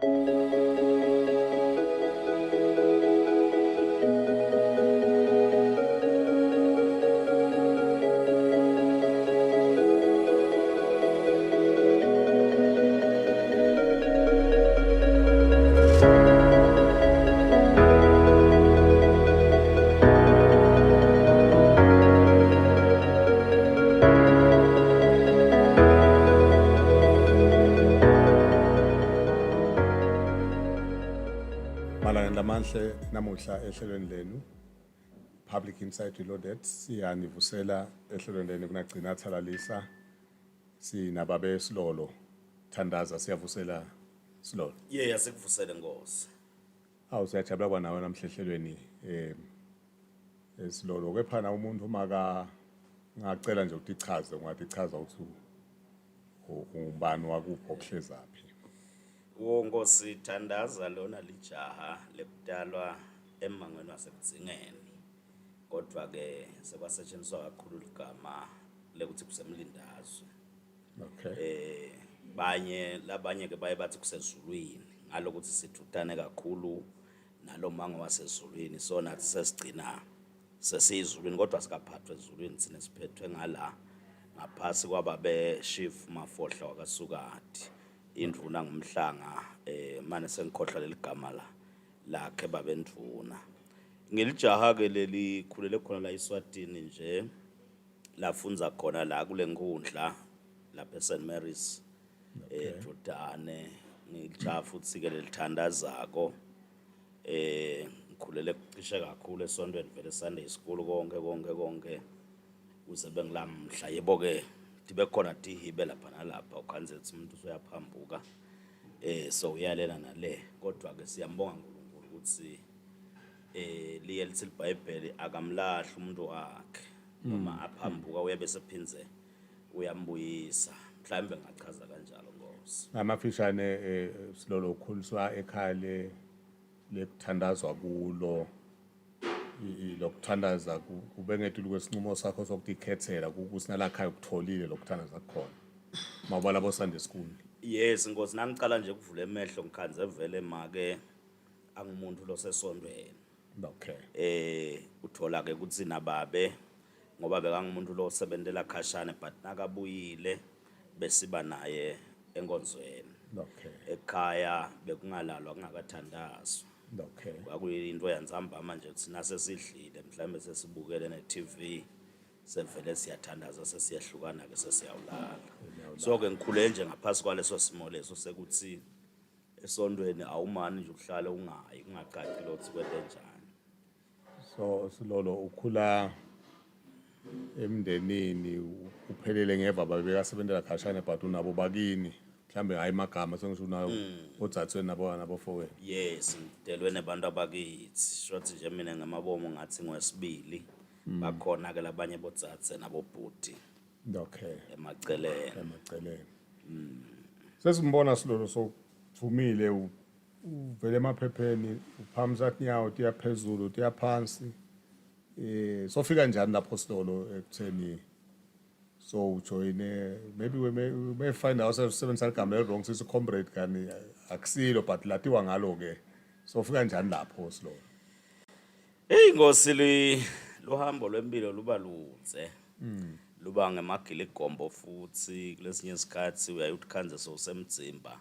Malangeni lamahle namuhla ehlelweni lenu Public Insight Reloaded siyanivusela ehlelweni lenu kunagcina thalalisa sinababe Silolo thandaza siyavusela Silolo. Yey asikuvusele Nkosi. Awu siyajabula kwa nawe namhla ehlelweni eh Silolo kepha na umuntu uma ka ngacela nje ukuthi ichaze ungathi ichaza ukuthi ungubani wakuphi okuhlezaphi. Wo Nkosi thandaza lona lijaha lekudalwa emmangweni wasekudzingeni kodwa ke sekwasetshenziswa kakhulu ligama lekuthi kusemlindazwe. Okay. Banye labanye ke baye bathi kusezulwini ngalokuthi sithutane kakhulu nalomango wasezulwini so nathi sesigcina sesiyizulwini kodwa sikaphathwa ezulwini thina siphethwe ngala ngaphasi kwababe Chief Mafohla wakasukati indvuna ngumhlanga mane sengikhohlwa leli gama la lakhe babendvuna ngilijaha ke leli khulele khona la eSwatini nje lafundza khona la kule nkundla lapha eSt Mary's eJordane ngilijaha futhi ke lelithandazako ngikhulele cishe kakhulu esontweni vele Sunday school konke konke konke kuze bengilamhla yebo ke tibe khona tihibe lapha nalapha ukhanze ukuthi umuntu usuyaphambuka so uyalela nale kodwa ke siyambonga uNkulunkulu ukuthi liye lithi iBhayibheli akamlahli umuntu wakhe noma aphambuka uyabe sephinze uyambuyisa mhlawumbe ngachaza kanjalo Nkosi. Ngamafishane Silolo ukhuliswa ekhaya le lekuthandazwa kulo lokuthandaza kube ngetulu kwesinqumo sakho sokuthi kusinala khaya ukutholile lokuthandaza kukhona mawubala bo Sunday school. Yes Nkosi, nangicala nje ukuvula emehlo ngikhanze vele make angumuntu losesontweni. Uthola ke ukuthi nababe ngoba bekangumuntu lo osebentela khashane but nakabuyile besiba naye enkonzweni. Ekhaya bekungalalwa kungakathandazwa. Kwakuyinto yantsambama nje thina sesidlile mhlawumbe sesibukele ne-TV sevele siyathandaza sesiyahlukana ke sesiyawulala. So ke ngikhule nje ngaphasi kwaleso simo leso sekuthi esontweni awumani nje ukuhlala ungayi kungacaci lokuthi kwente njani. So Silolo ukhula emndenini uphelele ngeva babekasebentela khashane but unabo bakini mhlambe hayi magama sengisho unawo odzadweni nabo nabofowenu. Yes, ngidelwe nebantu abakithi. Shothi nje mina ngamabomu ngathi ngwesibili. Bakhona ke labanye bodzadze nabobhuti emaceleni. Emaceleni. Sesimbona Silolo sokuvumile uvele emaphepheni uphamisa tinyawo tiya phezulu tiya phansi. Sofika njani lapho Silolo ekutheni so ujoyine maybe we may find ourselves sebenzisa igama eli-wrong sithi comrade kani akusilo but latiwa ngalo ke sofika njani lapho Silolo? Hey Nkosi li luhambo lwempilo luba ludze. Luba ngemagiligombo futhi kulesinye isikhathi uyaye utikhanze sowusemdzimba.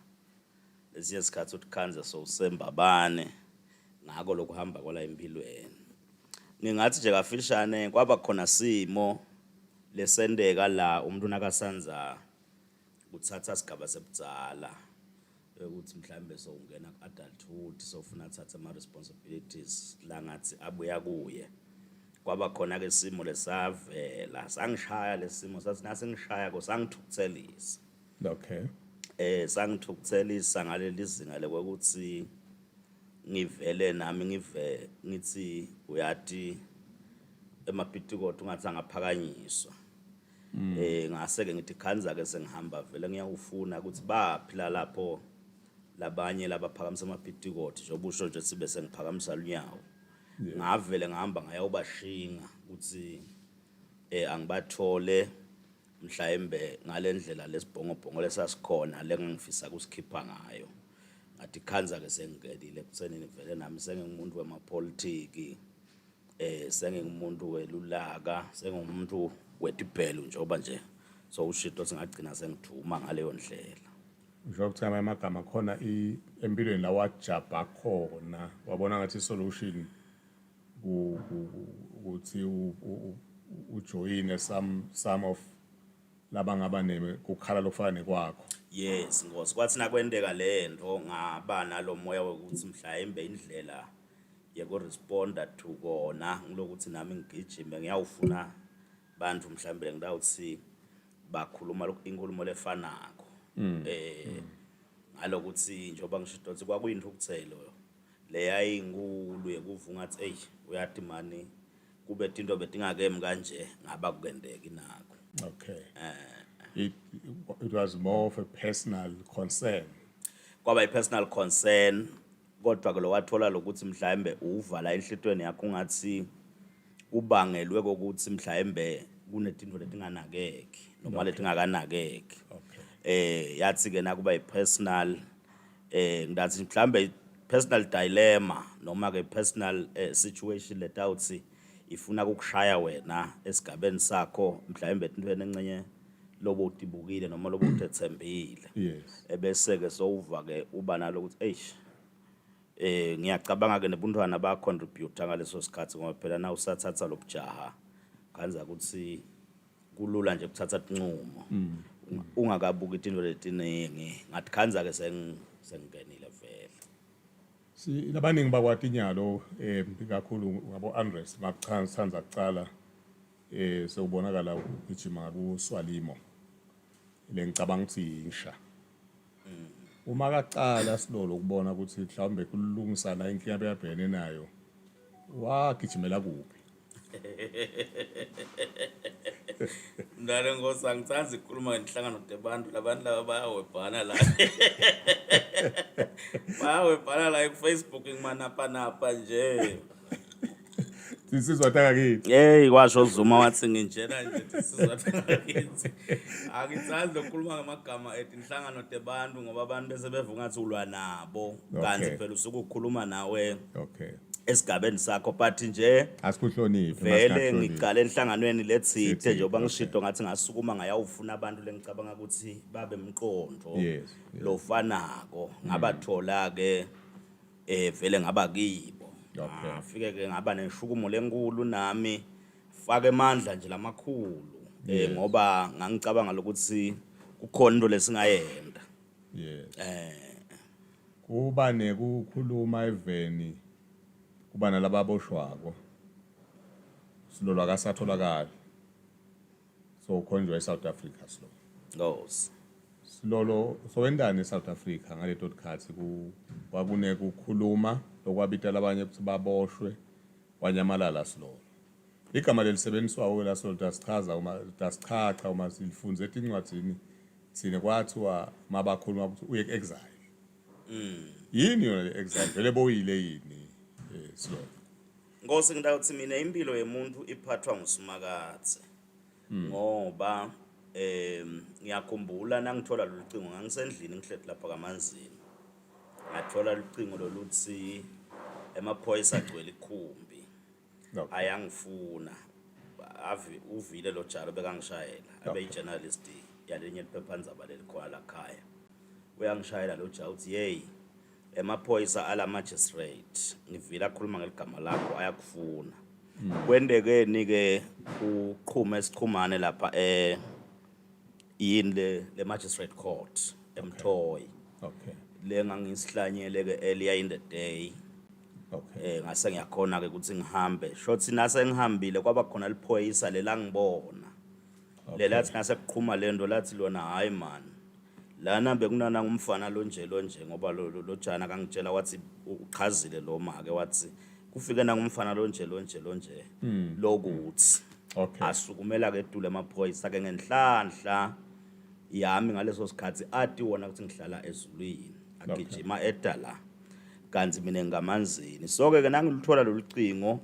Lesinye isikhathi utikhanze sowusembabane ngako lokuhamba kwala empilweni. Ngingathi nje kafishane kwaba khona simo lesenteka la umuntu nakasanza kuthatha sigaba sebudzala ukuthi mhlambe sowungena ku-adulthood sowufuna athathe ama-responsibilities langathi abuya kuye. Kwaba khona-ke isimo lesavela sangishaya lesimo sathi nasingishaya ko sangithukuthelisa. Sangithukuthelisa ngaleli zinga lokuthi ngivele nami ngive ngithi uyati emapitikoti ungathi angaphakanyiswa. Ngase ke ngithi khanza ke sengihamba vele ngiyawufuna ukuthi baphila lapho labanye labaphakamisa amapitikoti njengoba usho nje sibe sengiphakamisa lunyawo. Ngavele ngahamba ngayawubashinga ukuthi angibathole mhlawumbe ngalendlela lesibhongobhongo lesasikhona lengangifisa kusikhipha ngayo. Ngathi khanza ke sengingenile ekuthenini vele nami sengingumuntu wemapolitiki, sengingumuntu welulaka, sengingumuntu wetibhelu, njengoba nje sowushito singagcina sengithuma ngaleyo ndlela. Njengoba kuthiwa amanye amagama khona empilweni la wajabha khona, wabona ngathi i-solution ukuthi ujoyine some of labangaba kukhala lokufana nekwakho. Yes Nkosi, kwathi nakwenteka lento ngaba nalomoya wokuthi mhlawumbe indlela yekuresponda to kona ngilokuthi nami ngigijime ngiyawufuna bantu mhlawumbe ngitawuthi bakhuluma inkulumo lefanako, ngalokuthi njengoba ngisho ukuthi kwakuyintukuthelo leyayinkulu yekuva ungathi, eyi, uyathi mani kube tinto betingakemi kanje ngaba kukendeki nako. Okay, it was more of a personal concern. Kwaba i-personal concern, kodwa ke lo wathola lokuthi mhlawumbe uvala enhlitweni yakho ungathi kubangelwe kokuthi mhlawumbe kunetinto letinganakeki noma letingakanakeki. Yathi ke nakuba i-personal, ngathi mhlambe personal dilemma noma ke personal situation letawuthi ifuna ukukushaya wena esigabeni sakho, mhlawumbe entweni encenye lobo utibukile noma lobo uthethembile, ebese ke sowuva ke uba nalokuthi eish, ngiyacabanga ke nebuntwana ba contribute ngaleso sikhathi, ngoba phela na usathatha lobujaha khanza ukuthi kulula nje ukuthatha tincumo ungakabuki itinto letiningi. Ngathi khanza ke sengingenile vele. Si labaningi bakwati inyalo kakhulu ngabo Andres makuchanza kucala sewubonakala ugijima ku Swalimo, lengicabanga ukuthi insha. Uma kaqala Silolo ukubona ukuthi mhlawumbe kulungisa la inkinga beyabhekene nayo, wagijimela kuphi? Mntwana Nkosi, angithandi ukukhuluma ngenhlangano tebantu. Labantu laba bayawebhana la, bayawebhana la ku-Facebook, ngimanapanapa nje. Insizwa takakini. Hey, kwasho Zuma wathi nginjena nje insizwa takakithi. Angithandi ukukhuluma ngamagama etinhlangano tebantu ngoba abantu bese beva ngathi ulwa nabo, kanti phela usuke ukhuluma nawe esigabeni sakho, but nje Asikuhloniphe. Vele ngiqale enhlanganweni letsite, njengoba ngishito ngathi ngasukuma ngayawufuna abantu lengicabanga ukuthi babe mqondo lofanako, ngabathola ke, vele ngaba kibo. Ngafike ke ngaba neshukumo lenkulu nami, faka emandla nje lamakhulu, ngoba ngangicabanga lokuthi kukhona into lesingayenda. Kuba nekukhuluma eveni, kuba nalababoshwako. Silolo akasatholakali. So ukhonjwa eSouth Africa Silolo. Nkosi. Silolo sowendani eSouth Africa ngaleto tikhathi? Ku kwakune kukhuluma lokwabita labanye ukuthi baboshwe, wanyamalala Silolo. Igama lelisebenziswayo la Silolo tasichaza uma tasichacha uma silifunze etincwadzini thina, kwathiwa mabakhuluma ukuthi uye ku-exile. Yini yona le exile? Vele boyile yini, Silolo? Nkosi, ngitawuthi mina impilo yemuntu iphathwa nguSimakadze, ngoba ngiyakhumbula nangithola lolu cingo, ngangisendlini ngihleti lapha kaManzini, ngathola lucingo loluthi emaphoyisa agcwele ikhumbi, ayangifuna. Avi uvile lo jalo bekangishayela, abeyi-journalist yalenye liphephandzaba lelikhona lakhaya, uyangishayela lo jalo uthi, "Hey, emaphoyisa ala magistrate, ngivile akhuluma ngeligama lakho, ayakufuna." Kwendekeni ke uqhume esichumane lapha yini le magistrate court eMthoyi, le ngangisihlanyele ke earlier in the day. Ngase ngiyakhona ke ukuthi ngihambe shothi, nase ngihambile kwaba khona liphoyisa lelangibona, lelathi nase kuqhuma lento lathi lona, "Hayi man, lana bekunana ngumfana lonje lonje," ngoba lo jana kangitshela wathi uchazile lo make, wathi kufike nangumfana lonje lonje lonje lokuthi asukumela ke etulu emaphoyisa ke. Ngenhlanhla yami ngaleso sikhathi ati wona ukuthi ngihlala ezulwini, agijima edala, kanti mina ngamanzini. So ke nangiluthola lolu cingo,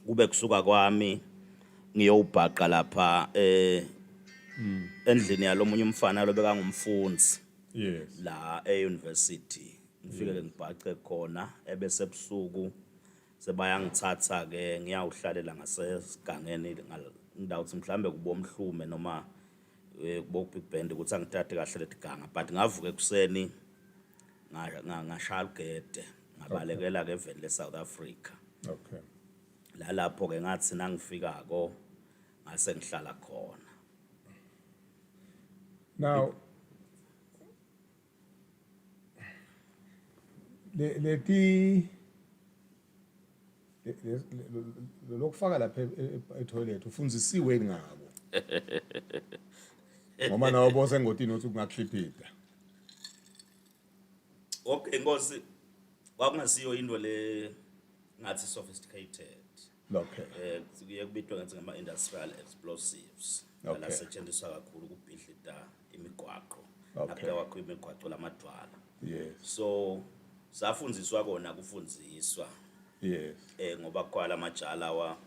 kube kusuka kwami ngiyowubhaqa lapha endlini yalomunye umfana lo bekangumfundzi la e-university. Ngifike ke ngibhace khona, ebese ebusuku sebayangithatha ke ngiyawuhlalela ngasesigangeni indawo ukuthi mhlambe kubomhlume noma kubo Big Band ukuthi angithathe kahle letiganga, but ngavuka ekuseni ngashaya ugede, ngabalekela ke eveni le South Africa. La lapho ke ngathi nangifikako ngase ngihlala khona. Now le leti lokufaka lapha etoilet ufundzisiwe ngako, ngoba nawe bose ngotini uthi kungakliphita? Okay Nkosi, kwakungasiyo into le ngathi sophisticated. Kuye kubitwa ngathi ngama industrial explosives lasetshenziswa kakhulu ukubhidlita imigwaqo nakuya kwakho imigwaqo lamadwala. So safundziswa kona kufundziswa. Ngoba kwala amajala wa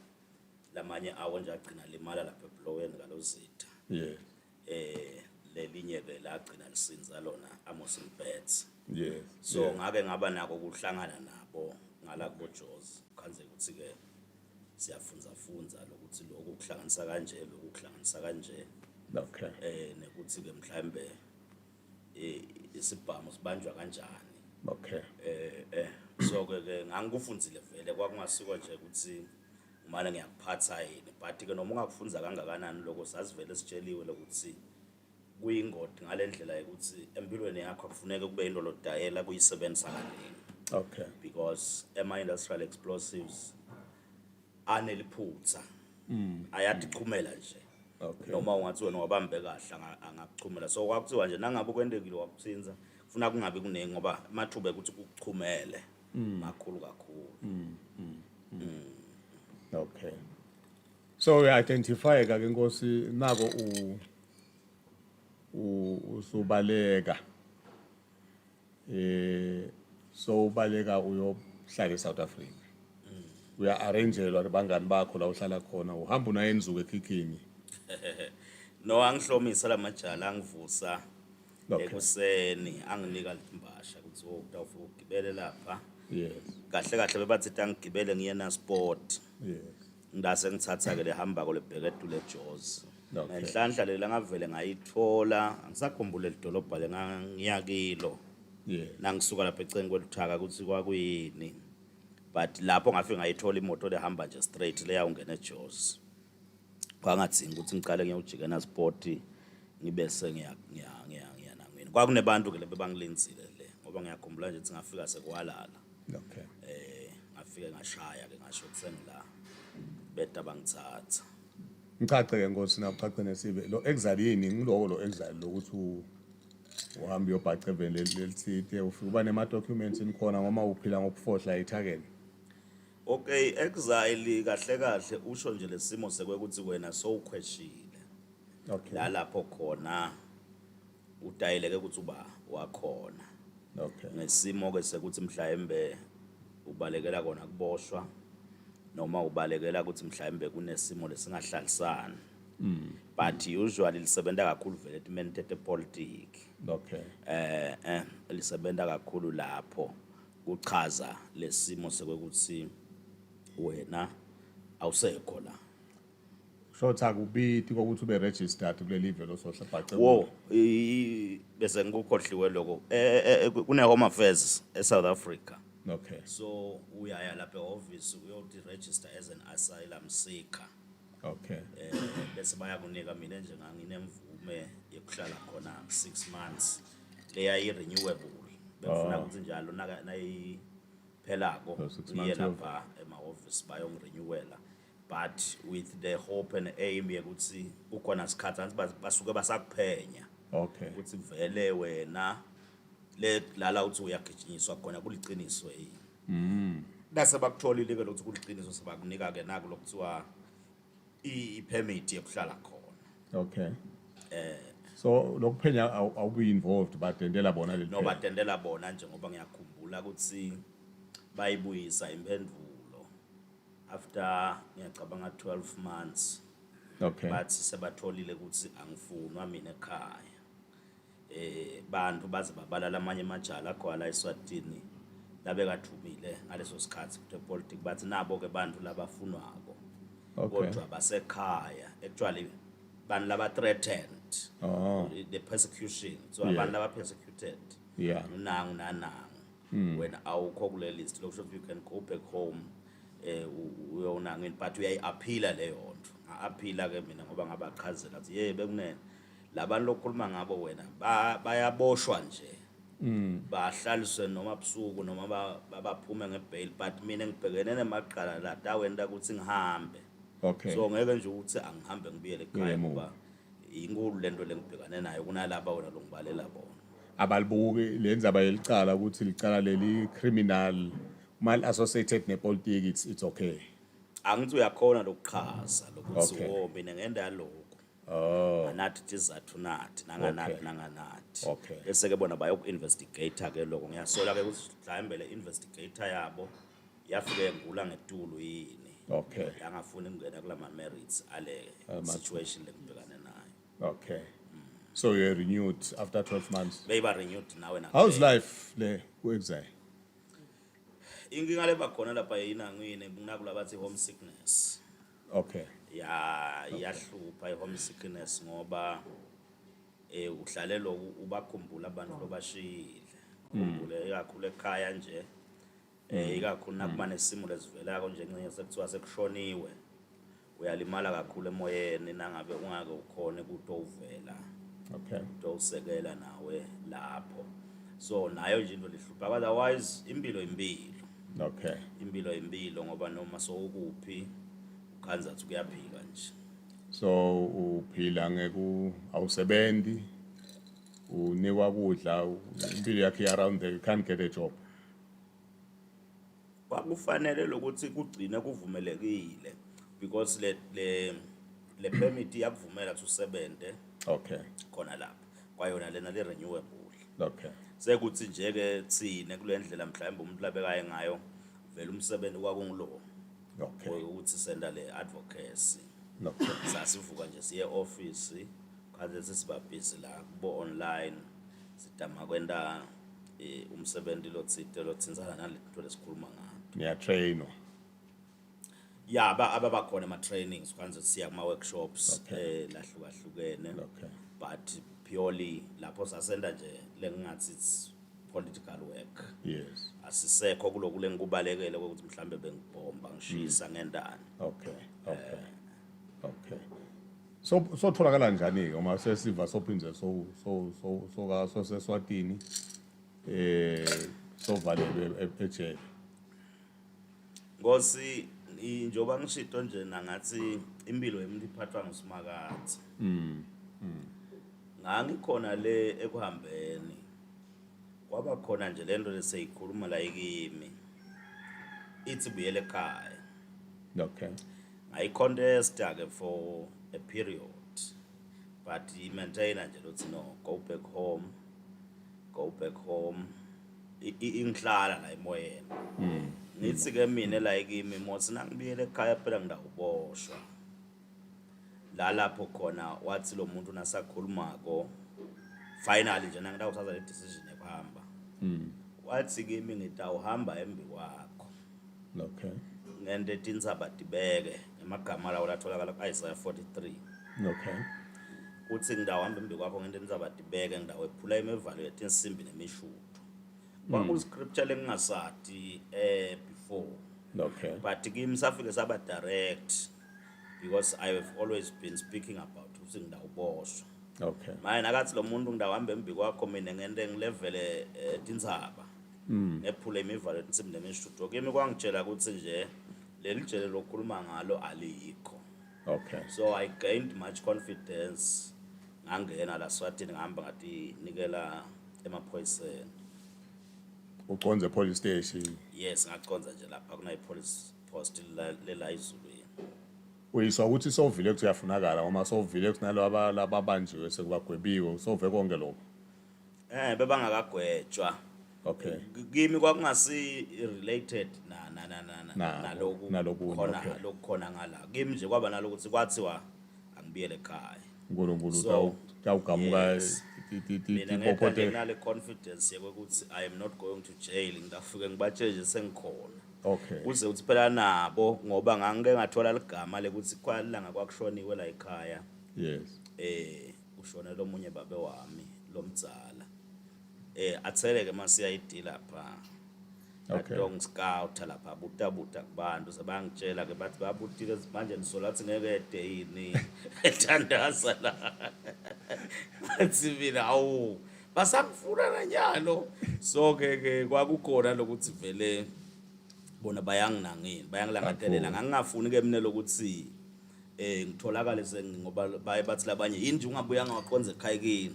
lamanye awo nje agcina limala lapha ebloweni ngalozitha. Lelinye ke lagcina lisinza lona Amos Mbets. So ngake ngaba nako ukuhlangana nabo ngala kubo Jozi, khanze ukuthi ke siyafunza funza lokuthi lokhu kuhlanganisa kanje, lokhu kuhlanganisa kanje. Nekuthi ke mhlambe isibhamu sibanjwa kanjani. So ke ngangikufunzile vele, kwakungasiko nje ukuthi umane ngiyakuphatha yini, but ke noma ungakufunza kangakanani lokho, sasivele sitsheliwe lokuthi kuyingodi ngalendlela yokuthi empilweni yakho akufuneke kube into lodayela kuyisebenzisa kaningi. Because ema industrial explosives aneliphutha, ayatichumela nje. Noma ungathi wena wabambe kahle, angakuchumela. So kwakuthiwa nje nangabe kwendekile wakuthinza, kufuna kungabi kuningi ngoba amathuba ukuthi kukuchumele makhulu kakhulu. Okay. So uya-identify ke Nkosi, nako u usubaleka. So ubaleka uyohlala eSouth Africa. Uya arrangelwa nabangani bakho la uhlala khona, uhamba unaye enzuku ekhikhini. No, angihlomisa lamajala, angivusa ekuseni, anginika limbasha ukuthi oh, utawufika ugibele lapha. Kahle kahle bebathi angigibele ngiye na sport. Ngase ngithatha ke lehamba ko lebheke le Jozi. Ngenhlanhla lela ngavele ngayithola, angisakhumbule lidolobha lengangiyakilo. Nangisuka lapha eceleni kweluthaka ukuthi kwakuyini. But lapho ngafika ngayithola imoto lehamba nje straight leya ungena eJozi. Kwangadzingi ukuthi ngiqale ngiyojika na sport ngibe sengiya ngiya ngiya ngiya nangwini. Kwakunebantu ke lebebangilinzile le ngoba ngiyakhumbula nje ukuthi ngafika sekuwalala. Ngafike ngashaya ke ngasho ukuthi sengila, beda bangithatha. Ngichache ke Nkosi, na uchache nesibe lo exile yini, ngiloko lo exile lokuthi uhamba uyobhaca eveni lelithite, ufike uba nema documents nikhona ngoba uphila ngokufohla ethakeni. Okay, exile kahle kahle usho nje lesimo sekwekuthi wena sowukhweshile. La lapho khona udayeleke ukuthi uba wakhona. Ngesimo ke sekuthi mhlawumbe ubalekela kona kuboshwa noma ubalekela ukuthi mhlawumbe kunesimo lesingahlalisani. But usually lisebenza kakhulu vele etimeni tepolitiki. Lisebenza kakhulu lapho kuchaza lesimo sekwekuthi wena awusekho la. Short akubiti kokuthi ube registered kuleli live losohla bhace. Wo, bese ngikukhohliwe lokho. Kune Home Affairs eSouth Africa. So uyaya lapha ehhovisi uyoti register as an asylum seeker. Bese bayakunika, mina nje nganginemvume yokuhlala khona 6 months leya i renewable. Befuna ukuthi njalo nayiphelako So 6 uye months. lapha emahhovisi bayongirenewela, but with the hope and aim yokuthi kukhona isikhathi angithi basuke basakuphenya ukuthi vele wena le lala uthi uyagijinyiswa khona kuliciniso yini. Bese bakutholile ke lokuthi kuliciniso, sebakunika ke naku lokuthiwa i-permit yokuhlala khona. Okay. So lokuphenya awubi involved, badendela bona leli. No, phenyo. Badendela bona nje ngoba ngiyakhumbula ukuthi bayibuyisa imphendulo after ngiyacabanga 12 months. Bathi sebatholile ukuthi angifunwa mina ekhaya. Bantu baze babala lamanye amajala akhona la eSwatini labekadumile ngaleso sikhathi kutepolitiki, bathi nabo ke bantu labafunwako. Kodwa basekhaya, actually bantu laba threatened. The persecution, so abantu laba persecuted, nangu nanangu, wena awukho kule list. Lokusho ukuthi you can go back home, uyonangini, but uyayi-appeala leyo nto. Nga-appeala ke mina ngoba ngabachazela ukuthi ye bekunene labantu lokhuluma ngabo wena bayaboshwa nje, bahlaliswe noma busuku noma baphume ngebail, but mina ngibhekene nemaqala la tawenta ukuthi ngihambe. So ngeke nje ukuthi angihambe ngibuyele ekhaya, ngoba inkulu lento lengibhekane nayo kunalaba wena longibalela bona. Abalibuki le ndzaba yelicala ukuthi licala leli criminal mal associated nepolitiki, it's okay? Angithi uyakhona lokuchaza lokuthi wo mina ngenda lokhu, anathi tizathu nathi nanganathi, nanganathi. Bese ke bona bayoku-investigate ke lokho. Ngiyasola ke ukuthi mhlawumbe le investigator yabo yafike yengula ngetulu yini, yangafuni ukungena kulama merits ale situation lengibhekane nayo. Okay, so you renewed after 12 months? Beyiba renewed nawe na. How's life le ku-exile? Inkinga leba khona lapha yinangwini kunakula bathi homesickness. Ya, iyahlupha i-homesickness ngoba uhlale lokhu ubakhumbula abantu lobashiyile, khumbule ikakhulu ekhaya nje, ikakhulu nakuba nesimo lesivelako nje, ngcenye sekuthiwa sekushoniwe, uyalimala kakhulu emoyeni nangabe ungake ukhone ukuthi uvela utowusekela nawe lapho. So nayo nje into lihlupha, otherwise impilo impilo. Impilo impilo, ngoba noma sowukuphi ukhanza ukuthi kuyaphilwa nje. So uphila ngeku awusebenzi, unikwa kudla, impilo yakhe around there, you can't get a job? Kwakufanele lokuthi kugcine kuvumelekile because le permit iyakuvumela ukuthi usebenze khona lapha kwayona lena le renewable. Sekuthi nje ke thine kule ndlela mhlawumbe umuntu labekaye ngayo vele umsebenzi kwakungulo ukuthi senda le advocacy. Sasivuka nje siye office, kade sesiba busy la kubo online, sidama kwenta umsebenzi lotsite lotsintsana nalento lesikhuluma ngayo. Niyatrainwa? Ya, ababakhona ama-trainings, kwanze siya kuma-workshops lahlukahlukene. But purely lapho sasenda nje lengingathi it's political work. Asisekho kuloku lengikubalekele ukuthi mhlambe bengibhomba, ngishisa, ngendani. Okay. So tholakala njani ke uma sesiva sophindze so so so soka soseswatini, sovalelwe ejele? Nkosi, njengoba ngishito nje nangathi impilo yomuntu iphathwa nguSimakadze. Ngangikhona le ekuhambeni, kwaba khona nje lento leseyikhuluma la kimi ithi buyele ekhaya. Ngayicontesta ke for a period, but i-maintainer nje lothi no, go back home, go back home. Ingihlala la emoyeni, ngithi ke mina la kimi mothi nangibuyele ekhaya phela ngidawuboshwa la. Lapho khona wathi lo muntu nasakhulumako finally nje nangidawuthatha le decision yokuhamba, wathi kimi ngidawuhamba embi kwakho, ngente tintsaba tibeke, emagama lawo latholakala ku-Isaiah 43. Uthi ngidawuhamba embi kwakho ngente tintsaba tibeke, ngidawephula imivalo yetinsimbi nemishuthu. Kwaku-scripture lengingasati before, but kimi safike saba direct because I have always been speaking about ukuthi ngidawuboshwa. Manje nakathi lo muntu ngidawuhamba embi kwakho mina ngente ngilevele tintsaba, ngephule imivalo yetinsimbi nemishuthu, kimi kwangitshela ukuthi nje leli jele lokukhuluma ngalo alikho. So I gained much confidence, ngangena la Swatini, ngihamba ngatinikela emaphoyiseni. Uconze police station? Yes, ngaconza nje lapha kunayi police post lela izulwini. Uyiswa ukuthi sovile ukuthi uyafunakala uma sovile ukuthi nalaba lababanjiwe sekubagwebiwe, usove konke lokho? Bebangakagwetshwa. Kimi kwakungasi related na na na na naloku nalokunye, khona lokukhona ngala. Kimi nje kwaba nalokuthi kwathiwa angibuyele ekhaya. uNkulunkulu So, utawugamuka. Yes. Mina ngedwa nje tibophote. Nginale confidence yokuthi I am not going to jail, ngingafike ngibatshele nje sengikhona. Kuze kuthi phela nabo, ngoba ngangike ngathola ligama lekuthi kwalanga kwakushoniwe la ekhaya. Kushone lomunye babe wami lomdzala, atheleke ma CID lapha. Atongi-scout lapha, butabuta kubantu, sebangitshela ke, bathi babutile manje nisolathi ngeke ede yini ethandaza la. Bathi mina, awu, basangifuna nanyalo. So ke ke kwakukhona lokuthi vele bona bayanginangini, bayangilangadelela. Kakhulu. Ngangingafuni ke mina lokuthi ngitholakale ngoba baye bathi labanye, yini nje ungabuyanga waqonza ekhaya kini?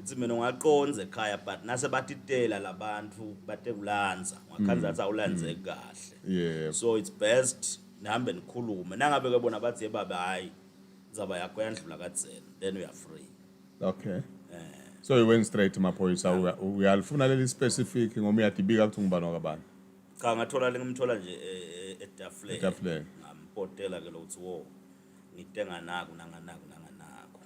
Ithi mina ungaqonza ekhaya, but nase batitela labantu bate kulanza, ungakhanza athi awulanzeki kahle. So it's best nihambe nikhulume. Nangabe ke bona bathi, "Yebaba, hayi, indzaba yakho yandlula kadzeni," then we are free. Okay. So you went straight maphoyisa, uyalifuna leli specific ngoba uyadibika ukuthi ngubani wakabani. Cha, ngathola ngimthola nje etafuleni. Etafuleni. Ngampotela ke lokuthi wo ngite nganaku nanganaku nanganaku.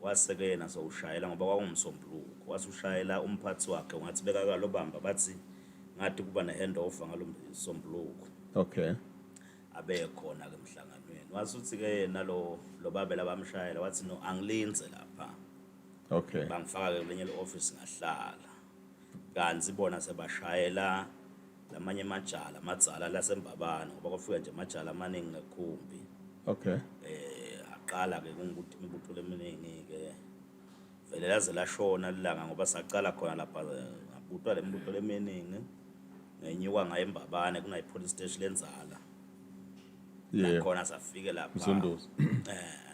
Wase-ke yena sowushayela, ngoba kwakungumsombuluko, wase ushayela umphathi wakhe, ungathi bekakalobamba, bathi ngathi kuba ne-handover ngalo msombuluko. Abe khona-ke emhlanganweni. Wase uthi-ke yena lo babela bamshayela, wathi, "No, angilinze lapha." Bangifaka-ke kulenye le-office, ngahlala, kanti bona sebashayela lamanye amajala amadzala lasembabane, ngoba kwafika nje amajala amaningi ngekhumbi. Aqala ke kungukuthi imibuto leminingi ke vele laze lashona lilanga, ngoba sacala khona lapha, ngabutwa le mibuto leminingi, ngenyuka ngaye embabane kunayi police station lenzala. Nakhona safike lapha. Msunduzi.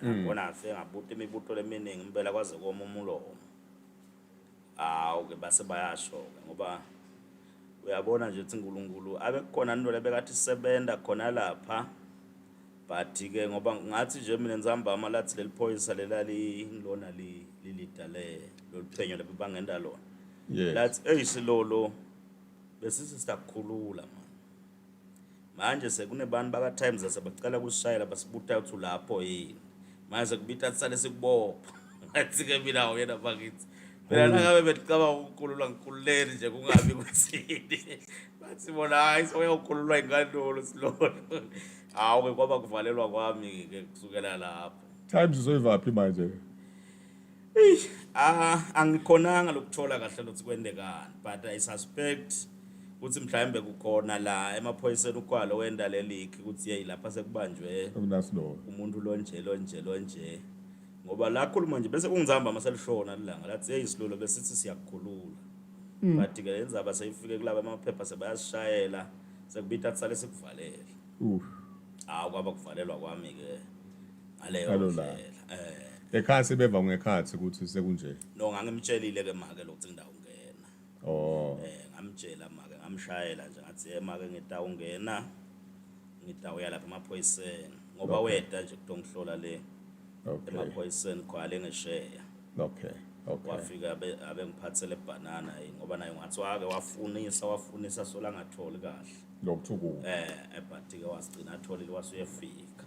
Nakhona ngafike ngabuta imibuto leminingi impela, kwaze koma umlomo. Hawu ke, base bayasho ke, ngoba uyabona nje ukuthi uNkulunkulu abe khona into lebekathi sebenza khona lapha. But ke ngoba ngathi nje mina nzambama lathi leli phoyisa lelali ngilona lilida le loluphenyo lebebangenda lona. Lathi, "Ey Silolo, besithi siyakukhulula man, manje sekunebantu baka Times sebacela kusishayela, basibuta ukuthi ulapho yini. Manje sekubita sale sikubopha." Ngathi ke mina, uyena bakithi phela, nangabe beticabanga ukukhululwa, ngikhululeni nje, kungabi kuthini. Bathi bona, "Hayi, soyawukhululwa inkantolo Silolo." Hawu ke, kwaba kuvalelwa kwami ke kusukela lapho. Times uzoyivaphi manje? Ah, angikhonanga lokuthola kahle lokuthi kwendekani, but I suspect ukuthi mhlawumbe kukhona la emaphoyiseni ukwalo wenda lelikhi ukuthi hey, lapha sekubanjwe Okunasilolo. umuntu lonje lonje lonje, ngoba la khuluma nje bese kungizamba maselishona lilanga, lathi, "Hey Silolo, besithi siyakukhulula, but ke lenzaba seyifike kulaba amaphepha, sebayasishayela, sekubita sale sikuvalele." Hawu, kwaba kuvalelwa kwami ke ngaleyo Ngalo langa. ndlela. Ekhaya sebeva ngekhathi ukuthi sekunje? No, ngangimtshelile ke make lokuthi ngidawungena. Ngamtshela make, ngamshayela nje, ngathi, "Hey make, ngidawungena, ngidawuya lapha emaphoyiseni," ngoba weda nje kutongihlola le emaphoyiseni khona le ngesheya. Wafika abengiphathele ibhanana yini, ngoba naye ngathi wake wafunisa wafunisa sola angatholi kahle. Lokuthuku. But ke wasigcina atholile, wasuyefika.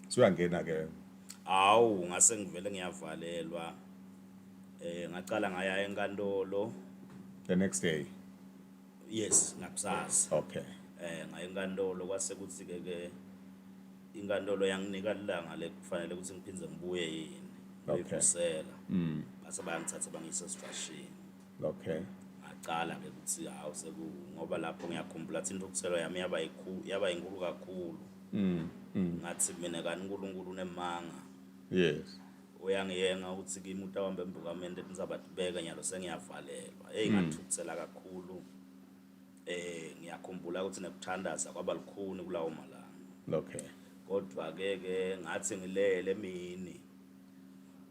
Suyangena ke. Awu, ngase ngivele ngiyavalelwa. Ngacala ngaya enkantolo. The next day. Yes, ngakusasa. Ngaya enkantolo, kwase kuthi ke ke inkantolo yanginika ilanga lekufanele ukuthi ngiphindze ngibuye yini ngiyivusela. Base bayangithatha bangiyisa esifashini. Ngacala ke ukuthi hawu, seku ngoba lapho ngiyakhumbula ukuthi intukuthelo yami yaba inkulu kakhulu. Ngathi mina, kani uNkulunkulu unemanga. Uyangiyenga ukuthi kimi utawambe embukameni letindzaba tibeke nyalo sengiyavalelwa. Hey, ngathukuthela kakhulu. Ngiyakhumbula ukuthi nekuthandaza kwaba lukhuni kulawo malanga. Kodwa ke ke ngathi ngilele emini,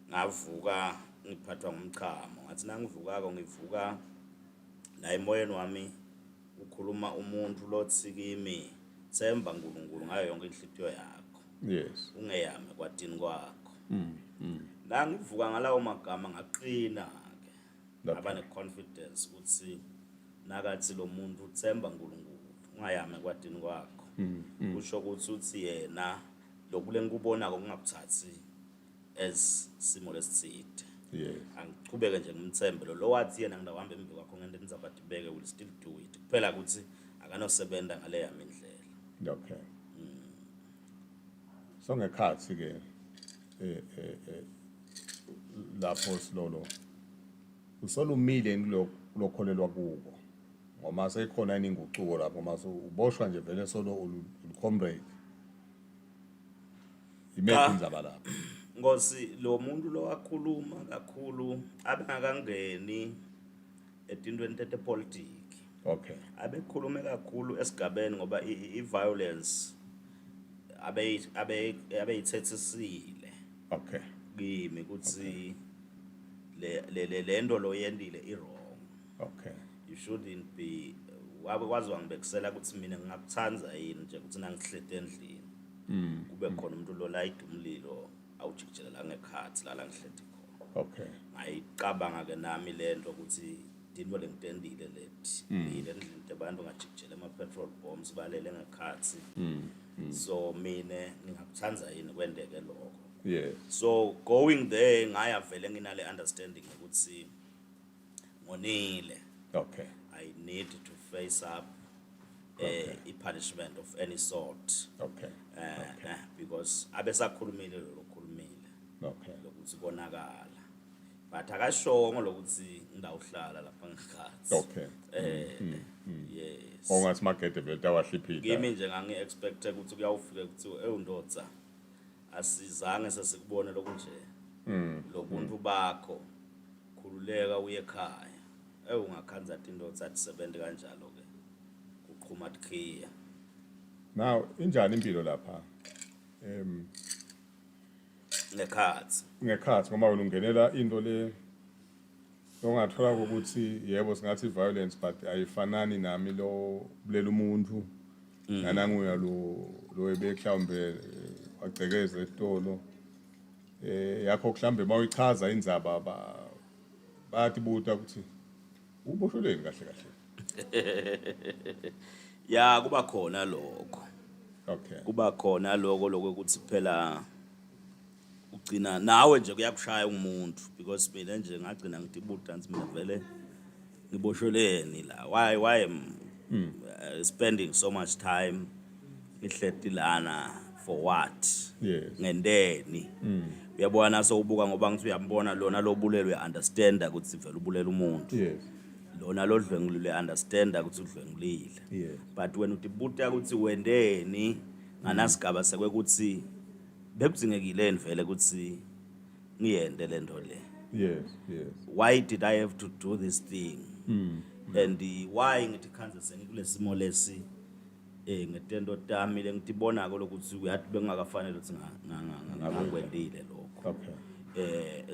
ngavuka ngiphathwa ngumchamo. Ngathi nangivukako, ngivuka la emoyeni wami ukhuluma umuntu lothi kimi, "Themba uNkulunkulu ngayo yonke inhlitiyo yakho, ungeyami kwatini kwakho." La ngivuka ngalawo magama, ngaqina ke, ngaba ne-confidence ukuthi nakathi lo muntu uthemba uNkulunkulu ungayami ekwatini kwakho, kusho ukuthi uthi yena lokhu lengikubonako kungakuthathi. As simo lesitsite. Angichubeke nje ngimthembe lo lo wathi yena ngidawuhamba embi kwakho ngento enizabadibeke, will still do it, kuphela ukuthi akanosebenza ngale yami indlela. Okay, so ngekhathi ke lapho silolo usolumile kulokholelwa kuko, ngoma seyikhona yini ingucuko lapho mase uboshwa nje vele solo ulu-comrade imephi Cha. indzaba lapho? Nkosi, lo muntu lo wakhuluma kakhulu abengakangeni etintweni tetepolitiki. Abekhulume kakhulu esigabeni ngoba i-violence abeyithethisile kimi ukuthi le nto lo yendile i-wrong. You shouldn't be, wabe kwazi wangibekisela ukuthi mina ngingakuthanza yini nje ukuthi nangihlete endlini kube khona umuntu lo layida umlilo awujikijela la ngekhathi la ngihleti khona. Ngayicabanga ke nami lento ukuthi tinto lengitendile leti ngile endlini abantu ngajikijela ama-petrol bombs balele ngekhathi, so mine ngingakuthanza yini kwendeke lokho? So going there ngaya vele nginale understanding ukuthi ngonile. I need to face up i-punishment of any sort. Because abesakhulumile lo khulumile lokuthi konakala, but akashongo lokuthi ngidawuhlala lapha ngekhathi. Yes. Ongathi magede vele tawahliphita. Kimi nje ngangi-expecte ukuthi kuyawufika kuthiwe, "Ewundodza, asizange sesikubone lokunje lobuntu bakho, khululeka uye ekhaya." Ewu, ungakhanza athi indoda athi kanjalo ke kuqhuma tikhiya. Now injani impilo lapha? Ngekhathi. Ngekhathi, ngoba wena ungenela into le ongathola ukuthi yebo singathi violence, but ayifanani nami lo bulela umuntu nananguya lo ebe mhlawumbe wagcekeza esitolo yakho, mhlawumbe mawuyichaza indzaba bayathi buta ukuthi uboshelweni kahle kahle. Ya, kuba khona lokho. Kuba khona lokho lokuthi phela ugcina nawe nje kuyakushaya umuntu, because mina nje ngagcina ngithi buta ngithi mina vele ngiboshelweni la, why am spending so much time ngihleti lana for what? Ngenteni? Uyabona, sowubuka ngoba ngithi uyambona lona lobulele, uya-understanda ukuthi vele ubulela umuntu. Lona lodlwengulile, understanda ukuthi udlwengulile. But wena utibuta ukuthi wendeni nganasigaba sekwekuthi bekudzingekile vele ukuthi ngiyente lento le? yes Why did I have to do this thing and why ngithi khanze sengikulesimo lesi ngetento tami lengitibonako lokuthi uyathi bengakafanele ukuthi ngangikwendile lokho?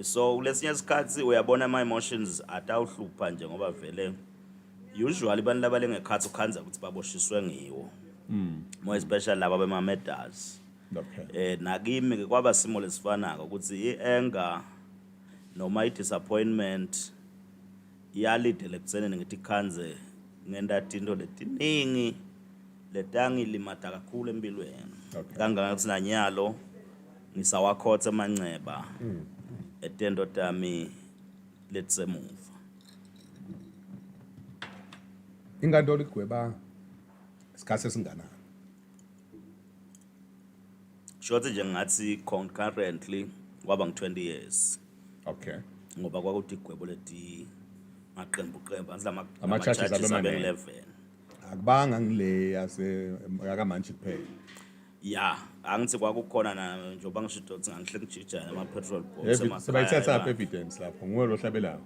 So kulesinye isikhathi uyabona ama emotions atawuhlupha nje, ngoba vele usually abantu labale ngekhathi ukhanza ukuthi baboshiswe ngiwo, more especially laba bema-murders. Nakimi ke kwaba simo lesifanako ukuthi i-anger noma i-disappointment iyalidela ekuthenini ngithi khanze ngenta tinto letiningi letangilimata kakhulu empilweni kangangokuthi nanyalo ngisawakhotha emanceba etento tami letisemuva. Inkantolo igweba isikhathi esinganani? Shothi nje ngathi concurrently kwaba ngu-20 years. Ngoba kwakuthi igwebo leti maqembu qembu anzi lama Ama-charges abe maningi. 11. Akubanga ngile yase yakamantshi kuphela? Ya, angithi kwakukhona na njengoba ngisho ukuthi ngangihle ngijijana ama-petrol bombs emakhaya. Sebayithatha apha evidence lapho nguwe lo hlabelayo.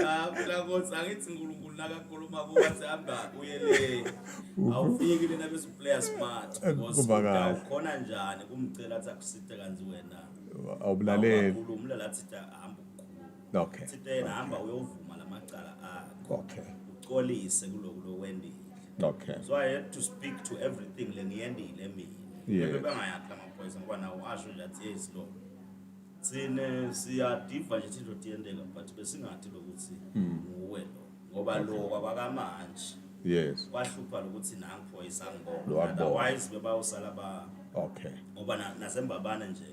Ah, phela Nkosi, angithi uNkulunkulu nakakhuluma kuwe athi hamba uye le, awufiki lena bese uplaya smart because Kuba kahle. utawukhona njani kumcela athi akusite kanti wena awubulaleli? Awukakhulumi la athi hamba ukukhuluma. Sithi yena hamba uyovuma lamacala akho, ucolise kuloku lokwendile. So I had to speak to everything lengiyendile mina. Bebengayakhi lamaphoyisa ngoba nawo asho nje athi, "Yes, lo thine siyadiva nje thinto tiyenteka, but besingathi lokuthi nguwe lo, ngoba lo kwabakamanje." Kwahlupha lokuthi nangiphoyisa Lo ngibona. wakubona. Otherwise bebawusala ba Ngoba naseMbabane nje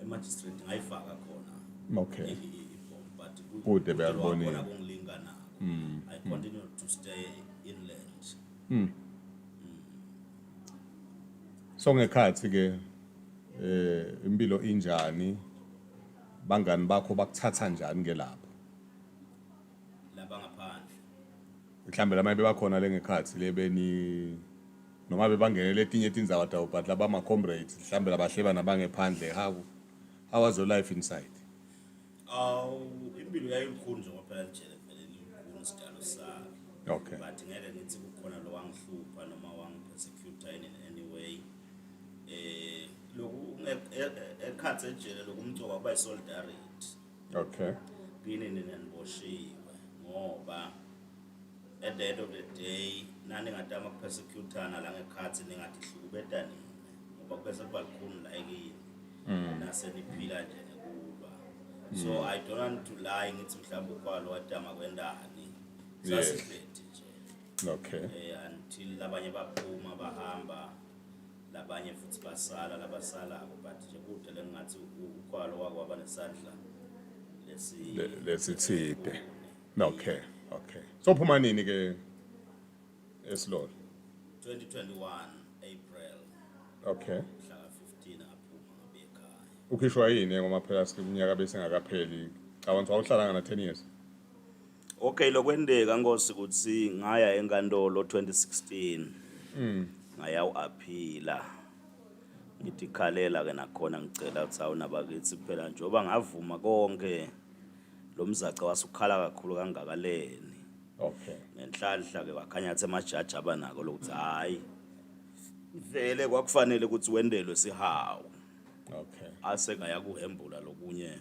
e-magistrate ngayifaka khona ibhomu, but Kude beyalibonile. lwakhona kungilinga nako. I continue to stay inland. So ngekhathi ke impilo injani, bangani bakho bakuthatha njani ke lapho? Laba ngaphandle? Mhlambe lamanye bebakhona lengekhathi lebeni noma bebangenele etinye tindzawo tabo, but laba comrades mhlambe labahleba nabangephandle, how was your life inside? Awu, impilo yayilukhuni njengoba phela lijele vele lilukhuni isidalo salo. But ngeke ngithi kukhona lo wangihlupha noma wangipersecute in any way. Lokhu ekhathi ejele lokumcoka kuba i-solidarity kini nina niboshiwe, ngoba at the end of the day naningatama kupersecutana la ngekhathi ningatihlukubeta nina, ngoba kubese kuba lukhuni la ekini nase niphila nje ngekulwa. So I don't want to lie ngithi mhlawumbe ukhwalo watama kwendani. Sasihleti nje until labanye baphuma bahamba, labanye futhi basala labasalako, but nje kude lengathi ukhwalo wake waba nesandla lesi Lesithide. Okay, so phuma nini ke esilolo? 2021 April. Mhla ka-15 aphuma ngabuye ekhaya. Ukhishwa yini, ngoba phela sikunyaka bese ngakapheli, cabanga wawuhlala ngana 10 years? Okay, lokwendeka nkosi ukuthi ngaya enkantolo 2016, ngaya u-appeala, ngithi khalela ke nakhona, ngicela ukuthi awu nabakithi, phela njengoba ngavuma konke, lo mzaca wasukhala kakhulu kangakaleni. Ngenhlanhla ke kwakhanya athi emajaji abanako lokuthi hayi vele kwakufanele ukuthi wendelwe sihawu, ase ngaya kuhembula lokunye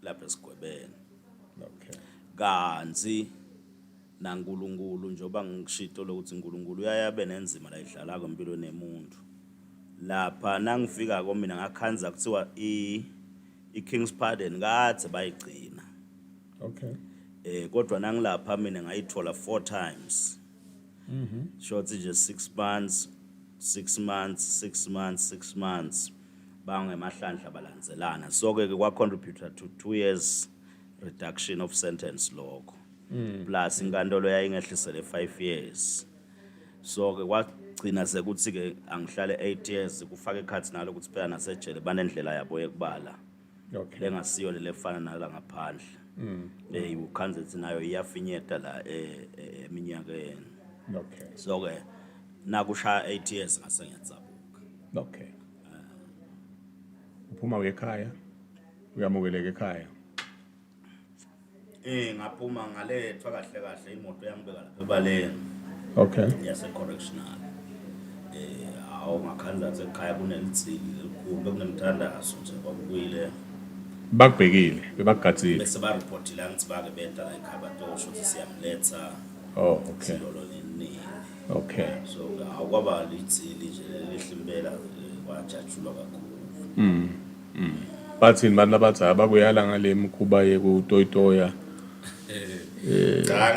lapha esigwebeni. Kanzi naNkulunkulu, njengoba ngishito lokuthi uNkulunkulu uyayabe nenzima la idlalako empilweni yemuntu, lapha nangifika ko mina ngakhanza kuthiwa i-King's Pardon kade bayigcina. Kodwa nangilapha mina ngayithola four times. Short nje 6 months, 6 months, 6 months, 6 months, bangemahlandla balandzelana. So ke kwa contribute to 2 years reduction of sentence lokho. Plus inkantolo yayingehlisele 5 years. So ke kwagcina sekuthi ke angihlale 8 years, kufaka ekhathi nalo ukuthi phela nasejele banendlela yabo yekubala lengasiyo lefana nala ngaphandle. Ukhanze ukuthi nayo iyafinyeta la eminyakeni. So ke nakushaya 8 years ngase ngiyadzabuka. Okay, uphuma uye ekhaya, uyamukeleka ekhaya? Ngaphuma ngalethwa kahle kahle, imoto yangibeka lapha ebaleni yase correctional. Awu, ngakhanza ukuthi ekhaya kunelitsili elikhulu, bekunemthandazo nje kwakubuyile. Bakubhekile, bebakugadzile. Bese ba-reportile angithi bake beda la ekhaya batosho ukuthi siyamletha Oh, okay. silolo nini. So awukwaba litsili nje lelihle impela, kwajatshulwa kakhulu. Bathini bantu abadala, bakuyala ngale mikhuba yekutoyitoya? Cha,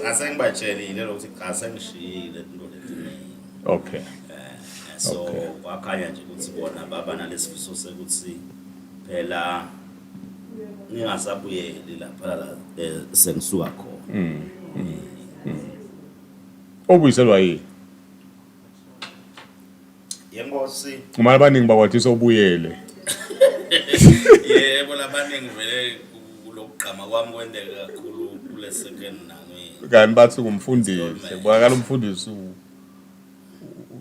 asengibatshelile lokuthi cha, sengishiyile into letiningi. So kwakhanya nje ukuthi bona baba nalesifiso sekuthi phela ngingasabuyeli lapha la sengisuka khona. Obuyiselwa yini? Yenkosi. Uma abaningi bakwathisa ubuyele. Yebo, labaningi vele kulokugqama kwami kwenteke kakhulu kule second nami. Kanti bathi kumfundisi, kubonakala umfundisi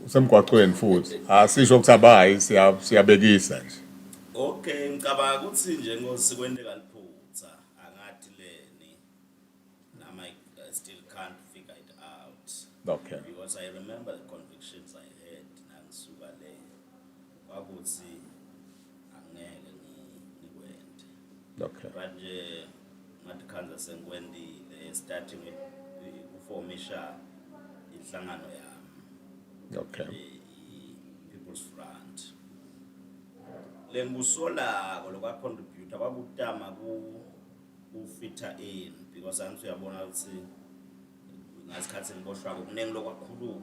usemgwaqweni futhi. Asisho ukuthi abayi, siyabekisa nje. Okay, ngicabanga ukuthi nje nkosi kwenteka liphutha, angathi leni nami I still can't figure it out. Because I remember the convictions I had nangisuka le, kwakuthi angeke ngikwente. But nje ngathi khanza sengikwendile, starting with ukuformisha inhlangano yami, i-People's Front. Lengikusolako lokwa-contributor kwakutama ku-fita in, because angithi uyabona ukuthi ngasikhathi ngiboshwako kuningi lokwakhulunywa.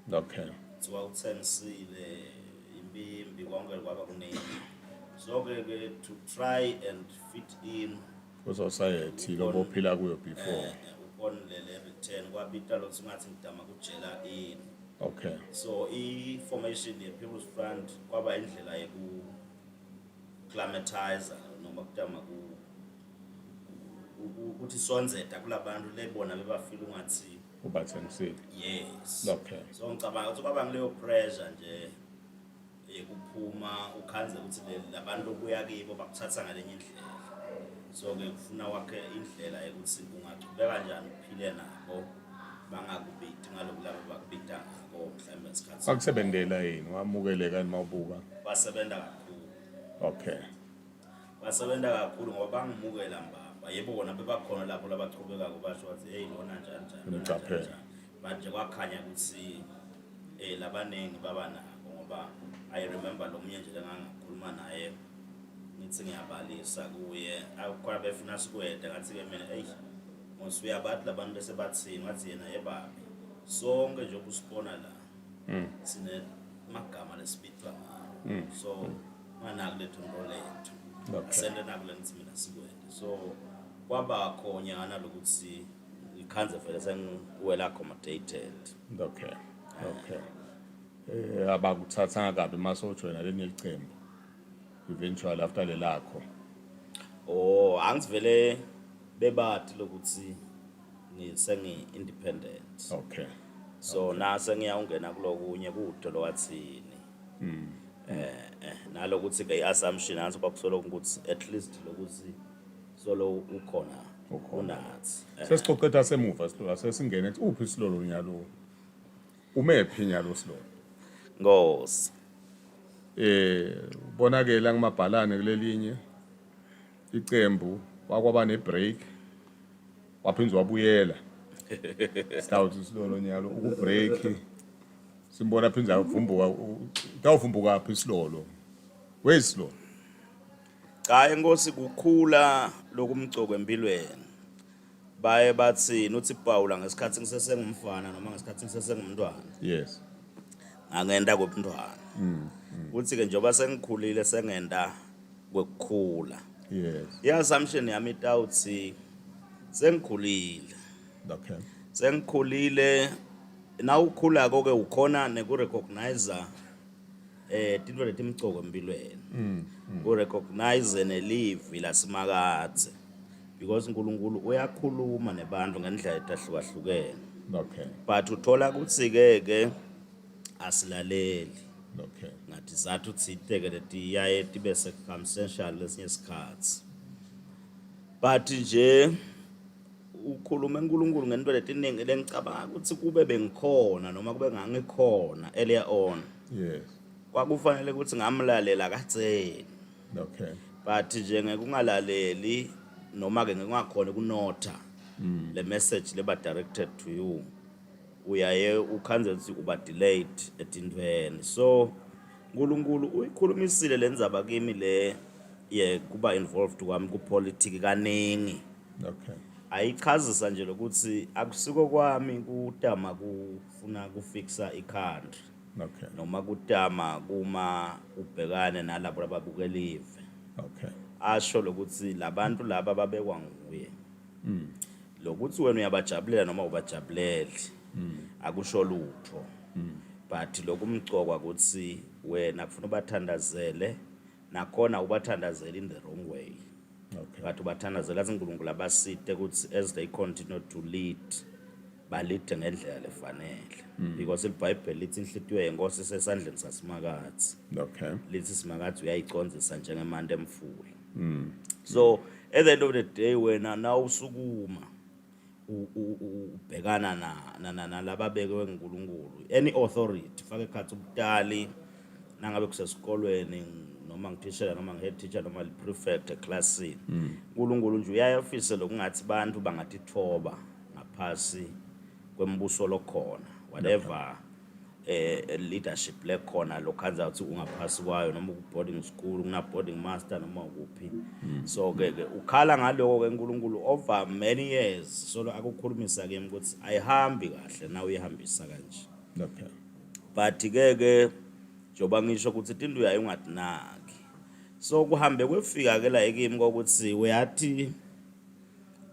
Kuthiwa uthengisile. Impimpi konke kwaba kuningi. So ke ke to try and fit in Ku-society lobophila kuyo before. Upon lele return kwabita lo singathi ngidama kujela in. So i-formation ye-People's Front kwaba indlela yeku climatize noma kutama ukuthi sonzeda kulabantu lebona bebafila ungathi Ubathengisile. Yes. So ngicabanga ukuthi kwaba ngileyo pressure nje yekuphuma, ukhanze ukuthi labantu obuya kibo bakuthatha ngalenye indlela. So ke kufuna wakhe indlela yokuthi ungachubeka kanjani uphile nabo, bangakubidi ngaloku labo bakubida ngako mhlawumbe ngesikhathi. Kwakusebentela yini? Wamukeleka mawubuka? Basebenza kakhulu. Basebenza kakhulu ngoba bangimukela mbamba. Yebo, kona bebakhona lapho labachubekako basho bathi, "Hey, lona njani njani, lona njani Ngicaphela. njani." But nje kwakhanya ukuthi labaningi baba nako, ngoba I remember lo munye nje lengangakhuluma naye, ngithi ngiyabalisa kuye, akhona befuna sikwede, ngathi ke mina, "Eyi, ngosuyabathi labantu bese bathini?" Ngathi yena, "Yebabi, sonke nje usibona la sine magama lesibitwa ngawo, so nganaki lethu nto lethu, asente naku le ngithi mina sikwende." So kwaba khonyana lokuthi ikhanze vele sengi-well accommodated. Okay. Abakuthathanga kabi mase ujoyina lenye icembu eventually after lelakho? Oh, angivele bebathi lokuthi ngisengi independent. So nase ngiyawungena kulokunye kude lowathini. Nalokuthi ke i-assumption anzi kwakusolo ukuthi at least lokuthi solo ukhona Ukhona. unathi. Sesixoxetha semuva Silolo, sesingene kuthi uphi Silolo nyalo? Umephi nyalo Silolo? Nkosi. Ubonakela ngimabhalane kulelinye icembu, wakwaba ne-break, waphinde wabuyela. Sitawuthi Silolo nyalo uku-break, simbona phinde avumbuka, utawuvumbuka phi Silolo? Wesilolo. Cha, enkosi, kukhula lokumcoko empilweni. Baye bathi nuthi Paula, ngesikhathi ngisesengumfana noma ngesikhathi ngisesengumntwana, ngangenda kwebantwana. Kuthi ke njengoba sengikhulile sengenda kwekukhula. I-assumption yami itawuthi sengikhulile. Sengikhulile, nawukhula ke ukhona nekurecognize tintfo letimcoko empilweni. Urecognize nelivi lasimakadze, because uNkulunkulu uyakhuluma nebantu ngendlela etahlukahlukene. But uthola ukuthi ke ke asilaleli. Ngathi zathu thite ke letiyaye tibe circumstantial lesinye isikhathi. But nje ukhuluma enkulunkulu ngento letiningi lengicabanga ukuthi kube bengikhona noma kube ngangikhona earlier on, kwakufanele ukuthi ngamlalela kadzeni. But nje ngekungalaleli noma ke ngekungakhona ukunotha le message leba directed to you, uyaye ukhanze ukuthi uba delayed etintweni. So uNkulunkulu uyikhulumisile lendzaba kimi le ye kuba involved kwami kupolitiki kaningi. Ayichazisa nje lokuthi akusiko kwami kutama kufuna kufixa i-country noma kutama kuma ubhekane nalabo lababukelive. Asho lokuthi labantu laba babekwa nguye, lokuthi wena uyabajabulela noma ubajabuleli akusho lutho, but lokumcokwa ukuthi wena kufuna ubathandazele, nakhona ubathandazele in the wrong way, but ubathandazela athi uNkulunkulu abasite ukuthi as they continue to lead, balide ngendlela lefanele, because iBhayibheli lithi inhlitiyo yenkosi isesandleni sasimakadze. Lithi simakadze uyayicondzisa njengemanti emfula. So at the end of the day, wena nawusukuma ubhekana nalababekwe nguNkulunkulu, any authority, fake ekhathi ubutali, nangabe kusesikolweni noma ngithishela noma ngi-head teacher noma li-prefect eklasini, uNkulunkulu nje uyayafise lokungathi bantu bangatithoba ngaphasi kwembuso lokhona, whatever leadership lekhona lokhanza ukuthi ungaphasi kwayo, noma ku boarding school kuna boarding master noma ukuphi. So ke ke ukhala ngaloko ke uNkulunkulu over many years solo akukhulumisa kimi ukuthi ayihambi kahle na uyihambisa kanje. But ke ke Njengoba ngisho ukuthi tinto uyaye ungatinaki, so kuhambe kwefika ke la kimi kokuthi uyathi,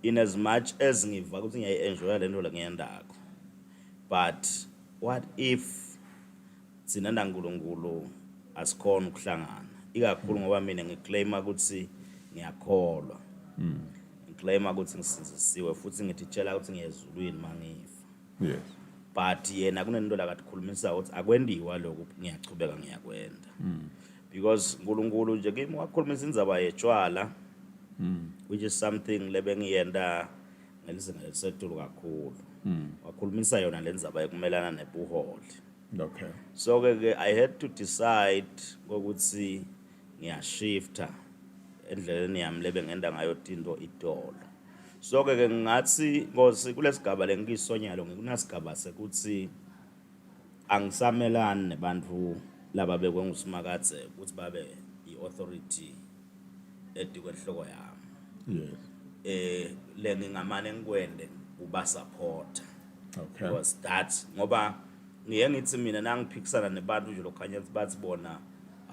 in as much as ngiva ukuthi ngiyayi-enjoya le nto lengiyendako, but what if thina naNkulunkulu asikhona ukuhlangana, ikakhulu ngoba mina ngiclaima ukuthi ngiyakholwa, ngiclaima ukuthi ngisinzisiwe, futhi ngithitshela ukuthi ngiyezulwini mangifa. But yena kunento la katikhulumisa ukuthi akwendiwa lokhu, ngiyachubeka ngiyakwenda, because uNkulunkulu nje kimi wakhulumisa indzaba yetshwala, which is something lebengiyenta ngelizinga elisetulu kakhulu. Wakhulumisa yona le ndzaba yokumelana nebuholi. So ke ke I had to decide ukuthi ngiyashifta endleleni yami lebe ngenda ngayo tinto itolo. So ke ke ngingathi, Nkosi, kulesigaba lengikisonyalo, ngikunasigaba sekuthi angisamelani nebantu laba bekwe nguSimakadze ukuthi babe i-authority etikwenhloko yami. Le ngingamane ngikwende kuba supporter because that, ngoba ngiye ngithi mina nangiphikisana nebantu nje lokhanya bathi bona,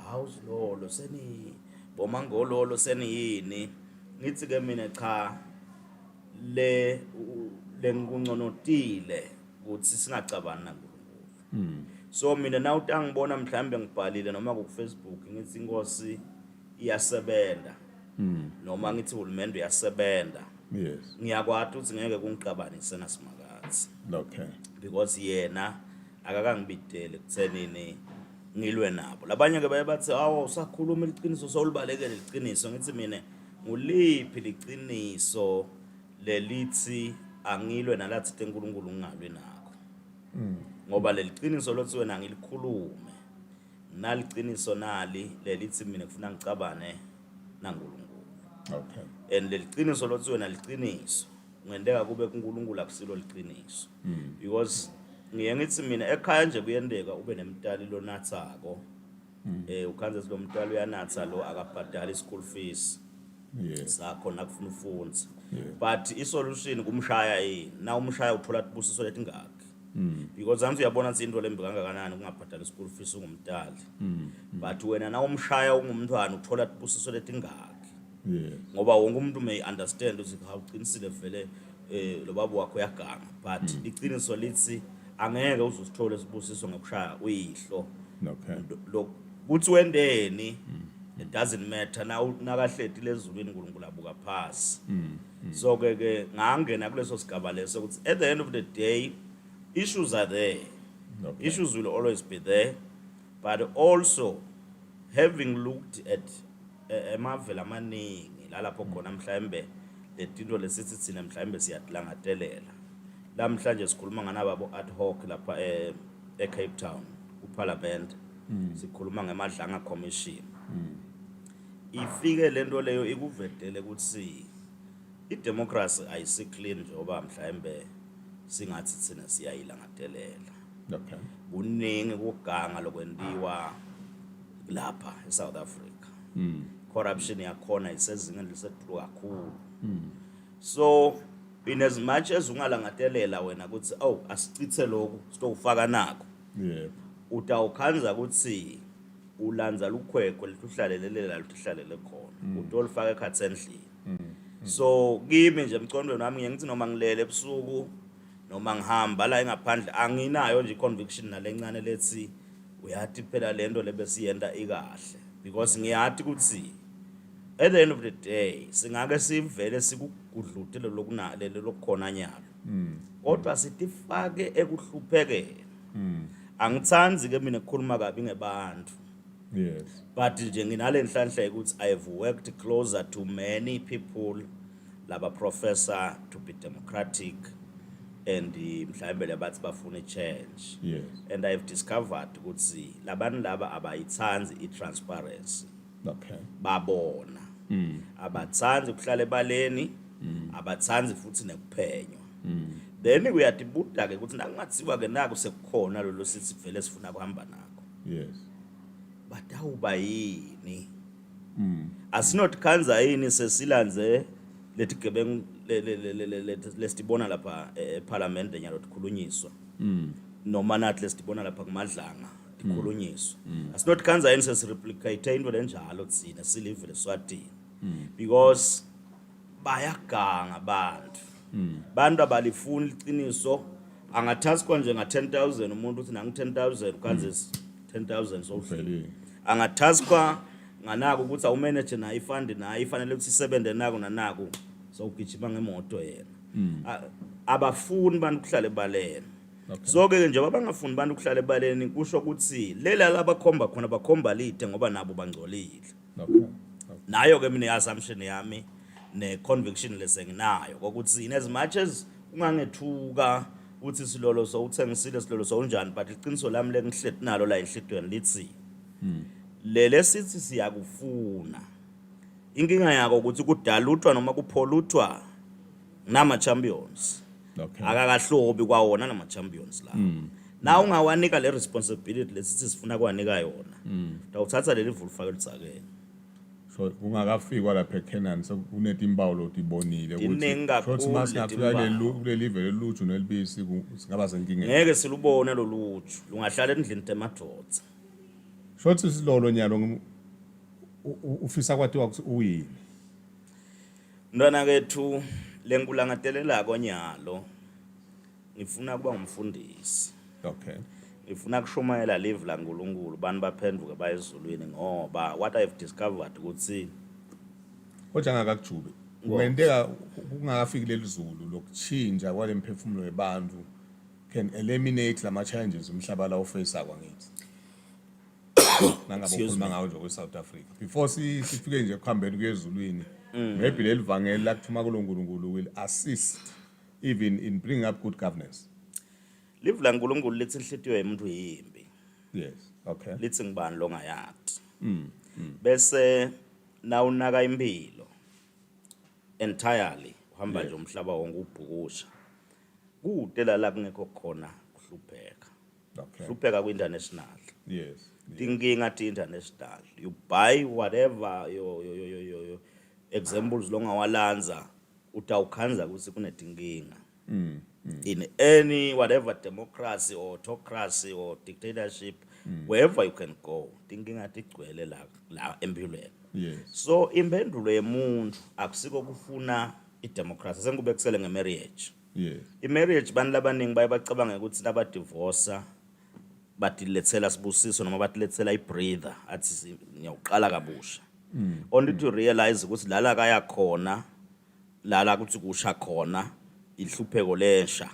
"Hawu Silolo, seni bomangololo, seniyini?" Ngithi ke mina, cha, le lengikunconotile ukuthi singacabani naNkulunkulu. So mina na utangibona mhlambe ngibhalile noma ku Facebook ngithi inkosi iyasebenza noma ngithi uhulumende uyasebenza, ngiyakwati ukuthi ngeke kungiqabanise naSimakadze, because yena akakangibideli kuthenini ngilwe nabo. Labanye ke baye bathi, "Awu, usakhuluma iqiniso, sewulibalekele iqiniso." Ngithi mina, nguliphi liqiniso lelithi angilwe nalathi teNkulunkulu ngingalwi nakho? Ngoba leli qiniso lothi wena ngilikhulume naliqiniso nali lelithi mina kufuna ngicabane naNkulunkulu. And leli qiniso lothi wena liqiniso kungenteka kube kuNkulunkulu akusilo liqiniso, because ngiye ngithi mina ekhaya nje kuyenteka ube nemntali lonathako, ukhanze lo mntali uyanatha, lo akabhadali school fees sakho nakufuna ufundza. But isolution kumshaya yini? Na umshaya uthola tibusiso letingakhi? Because angithi uyabona ukuthi into lembi kangakanani ukungabhadali school fees ungumntali, but wena na umshaya ungumntwana uthola tibusiso letingakhi? Ngoba wonke umuntu may understand ukuthi ha, uqinisile vele, lo baba wakho uyaganga, but iqiniso lithi angeke uzusithole isibusiso ngokushaya uyihlo. Lo kuthi wendeni, it doesn't matter na nakahleti lezulwini uNkulunkulu abuka phasi. So ke ke ngangena kuleso sigaba leso ukuthi at the end of the day issues are there. Issues will always be there, but also having looked at emavela amaningi lalapho khona mhlawumbe letinto lesithi thina mhlawumbe siyatilangadelela, namhlanje sikhuluma nganababo ad hoc lapha eCape Town kuParliament, sikhuluma ngeMadlanga Commission, ifike lento leyo ikuvedele ukuthi idemocracy ayisi clean njengoba mhlawumbe singathi thina siyayilangadelela. Kuningi kuganga lokwentiwa lapha eSouth Africa. Corruption yakhona isezingeni lisetulu kakhulu. So in as much as ungalangatelela wena ukuthi, oh, asicithe lokhu sitofaka nakho, utawukhanza ukuthi ulandza lukhwekwe lituhlalelelela luhlalele khona, utolifaka ekhathi endlini. So kimi nje emcondweni wami ngiye ngithi noma ngilele ebusuku noma ngihamba la engaphandle, anginayo nje i-conviction nalencane lethi uyathi phela lento lebesiyenta ikahle, because ngiyathi ukuthi at the end of the day singake sivele sikugudlute lokuna lelo lokukhona nyalo, kodwa sitifake ekuhluphekeni. Angithandi ke mina ukukhuluma kabi ngebantu, but nje nginale nhlanhla ukuthi I've worked closer to many people laba professor to be democratic and mhlawumbe labathi bafuna i-change, and I've discovered ukuthi labantu laba abayithandi i-transparency. Babona abathandi ukuhlala ebaleni, abathandi futhi nekuphenywa. Then uyatibuda ke ukuthi nakungathiwa ke naku sekukhona lolo sithi vele sifuna kuhamba nakho, batawuba yini? Asinot khanza yini sesilandze letigebengu lesitibona lapha eParliament nyalo tikhulunyiswa, noma nathi lesitibona lapha kuMadlanga? Tikhulunyiswe. Asinothi khanza yini sesireplicate into lenjalo thina silive leSwatini. Because bayaganga abantu. Bantu abalifuni iqiniso. Angathaskwa nje nga-10,000 umuntu, uthi nangu 10,000, khanze 10,000 sowuhleli. Uphelile. Angathaskwa nganako ukuthi awumanage nayo ifund, nayo ifanele ukuthi isebenze nako nanako, sowugijima ngemoto yena. Abafuni bantu kuhlala ebaleni. So ke njengoba bangafuni abantu ukuhlala ebaleni, kusho ukuthi lela labakhomba khona bakhomba lide ngoba nabo bangcolile. Nayo ke mina i-assumption yami ne-conviction lesenginayo kokuthi in as much as ungangethuka uthi silolo sowuthengisile, silolo sowunjani, but iqiniso lami lengihleti nalo la enhlitweni lithi lele sithi siyakufuna. Inkinga yako ukuthi kudalutwa noma kupholutwa nama champions. Akakahlobi kwawona nama champions la. Na ungawanika le responsibility lesithi sifuna kwanika yona, utawuthatha leli vula ufake eludzakeni. So kungakafikwa lapha eCanaan sekunetimbawu lotibonile. Tiningi kakhulu. Shothi masingafika letimpawu. Kuleli live leluju nelibisi singaba senkingeni. Ngeke silubone loluju, lungahlala endlini temadvodza. Shothi silolo nyalo ufisa kwatiwa ukuthi uyini? Mntwana kethu, lenkulangatelelako nyalo ngifuna kuba ngumfundisi. Ngifuna kushumayela live laNkulunkulu, bantu baphenduke baye ezulwini, ngoba what I've discovered ukuthi Kodwa angakakujubi, kungenteka kungakafiki leli zulu lokuchinja kwale mphefumulo yebantu can eliminate lama challenges umhlaba la ofacea kwangithi nangabe Excuse ukhuluma me. ngawo nje kwe-South Africa before sifike nje ekuhambeni kuye ezulwini, maybe leli vangeli lakuthuma kulo nkulunkulu will assist even in bringing up good governance. Live laNkulunkulu lithi inhlitiyo yomuntu yimbi. Lithi ngibani longayati? Bese nawunaka impilo entirely, uhamba nje umhlaba wonke ubhukusha, kude la la kungekho khona kuhlupheka. Hlupheka ku-international. Tinkinga ti-international. You buy whatever your examples longawalanza, utawukhanza ukuthi kunetinkinga in any whatever democracy or autocracy or dictatorship, wherever you can go, tinkinga tigcwele la la empilweni. So impendulo yemuntu akusiko kufuna idemocracy. Sengikubekisele ngemarriage. I-marriage, bantu labaningi baye bacabange ukuthi nabadivosa batilethela sibusiso noma batilethela i-breather, athi ngiyawuqala kabusha, only to realize ukuthi lala kaya khona lala kuthi kusha khona inhlupheko lensha.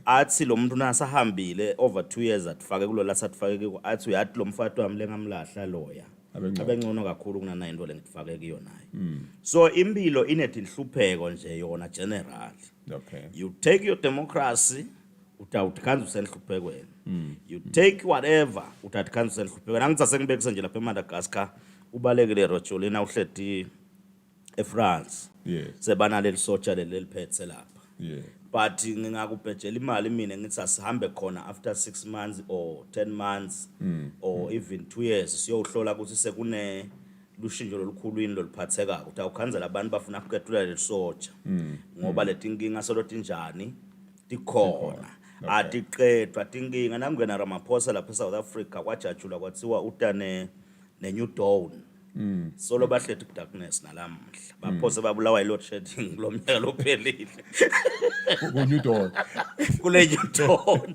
Athi lo muntu nasahambile over 2 years, atifake kulo lasatifake kiko, athi uyathi lo mfati wami lengamlahla loya Abengcono. Abengcono kakhulu kunanayo into lengitifake kuyo nayo. So impilo inetinhlupheko nje yona generally. You take your democracy, utawuthi khanze usenhluphekweni. You take whatever, utathi khanze usenhluphekweni. Angithi asengibekise nje lapha eMadagascar, ubalekile Rojolina, uhleti eFrance. Sebanaleli sotsha leli eliphethe lapha. But ngingakubhejela imali mina ngithi asihambe khona after 6 months or 10 months or even 2 years, siyowuhlola ukuthi sekune lushintsho lolukhulwini loluphathekako. Utawukhanzela abantu bafuna ukuketula leli sotsha ngoba letinkinga solo tinjani tikhona. Atiqedwa tinkinga. Nakungena Ramaphosa lapha eSouth Africa, kwajatshulwa kwathiwa utane ne-new dawn. Solo bahlethe ku-darkness nalamhla, baphose babulawa yi-load shedding kulo mnyaka lophelile. Ku-New Dawn. Kule new dawn.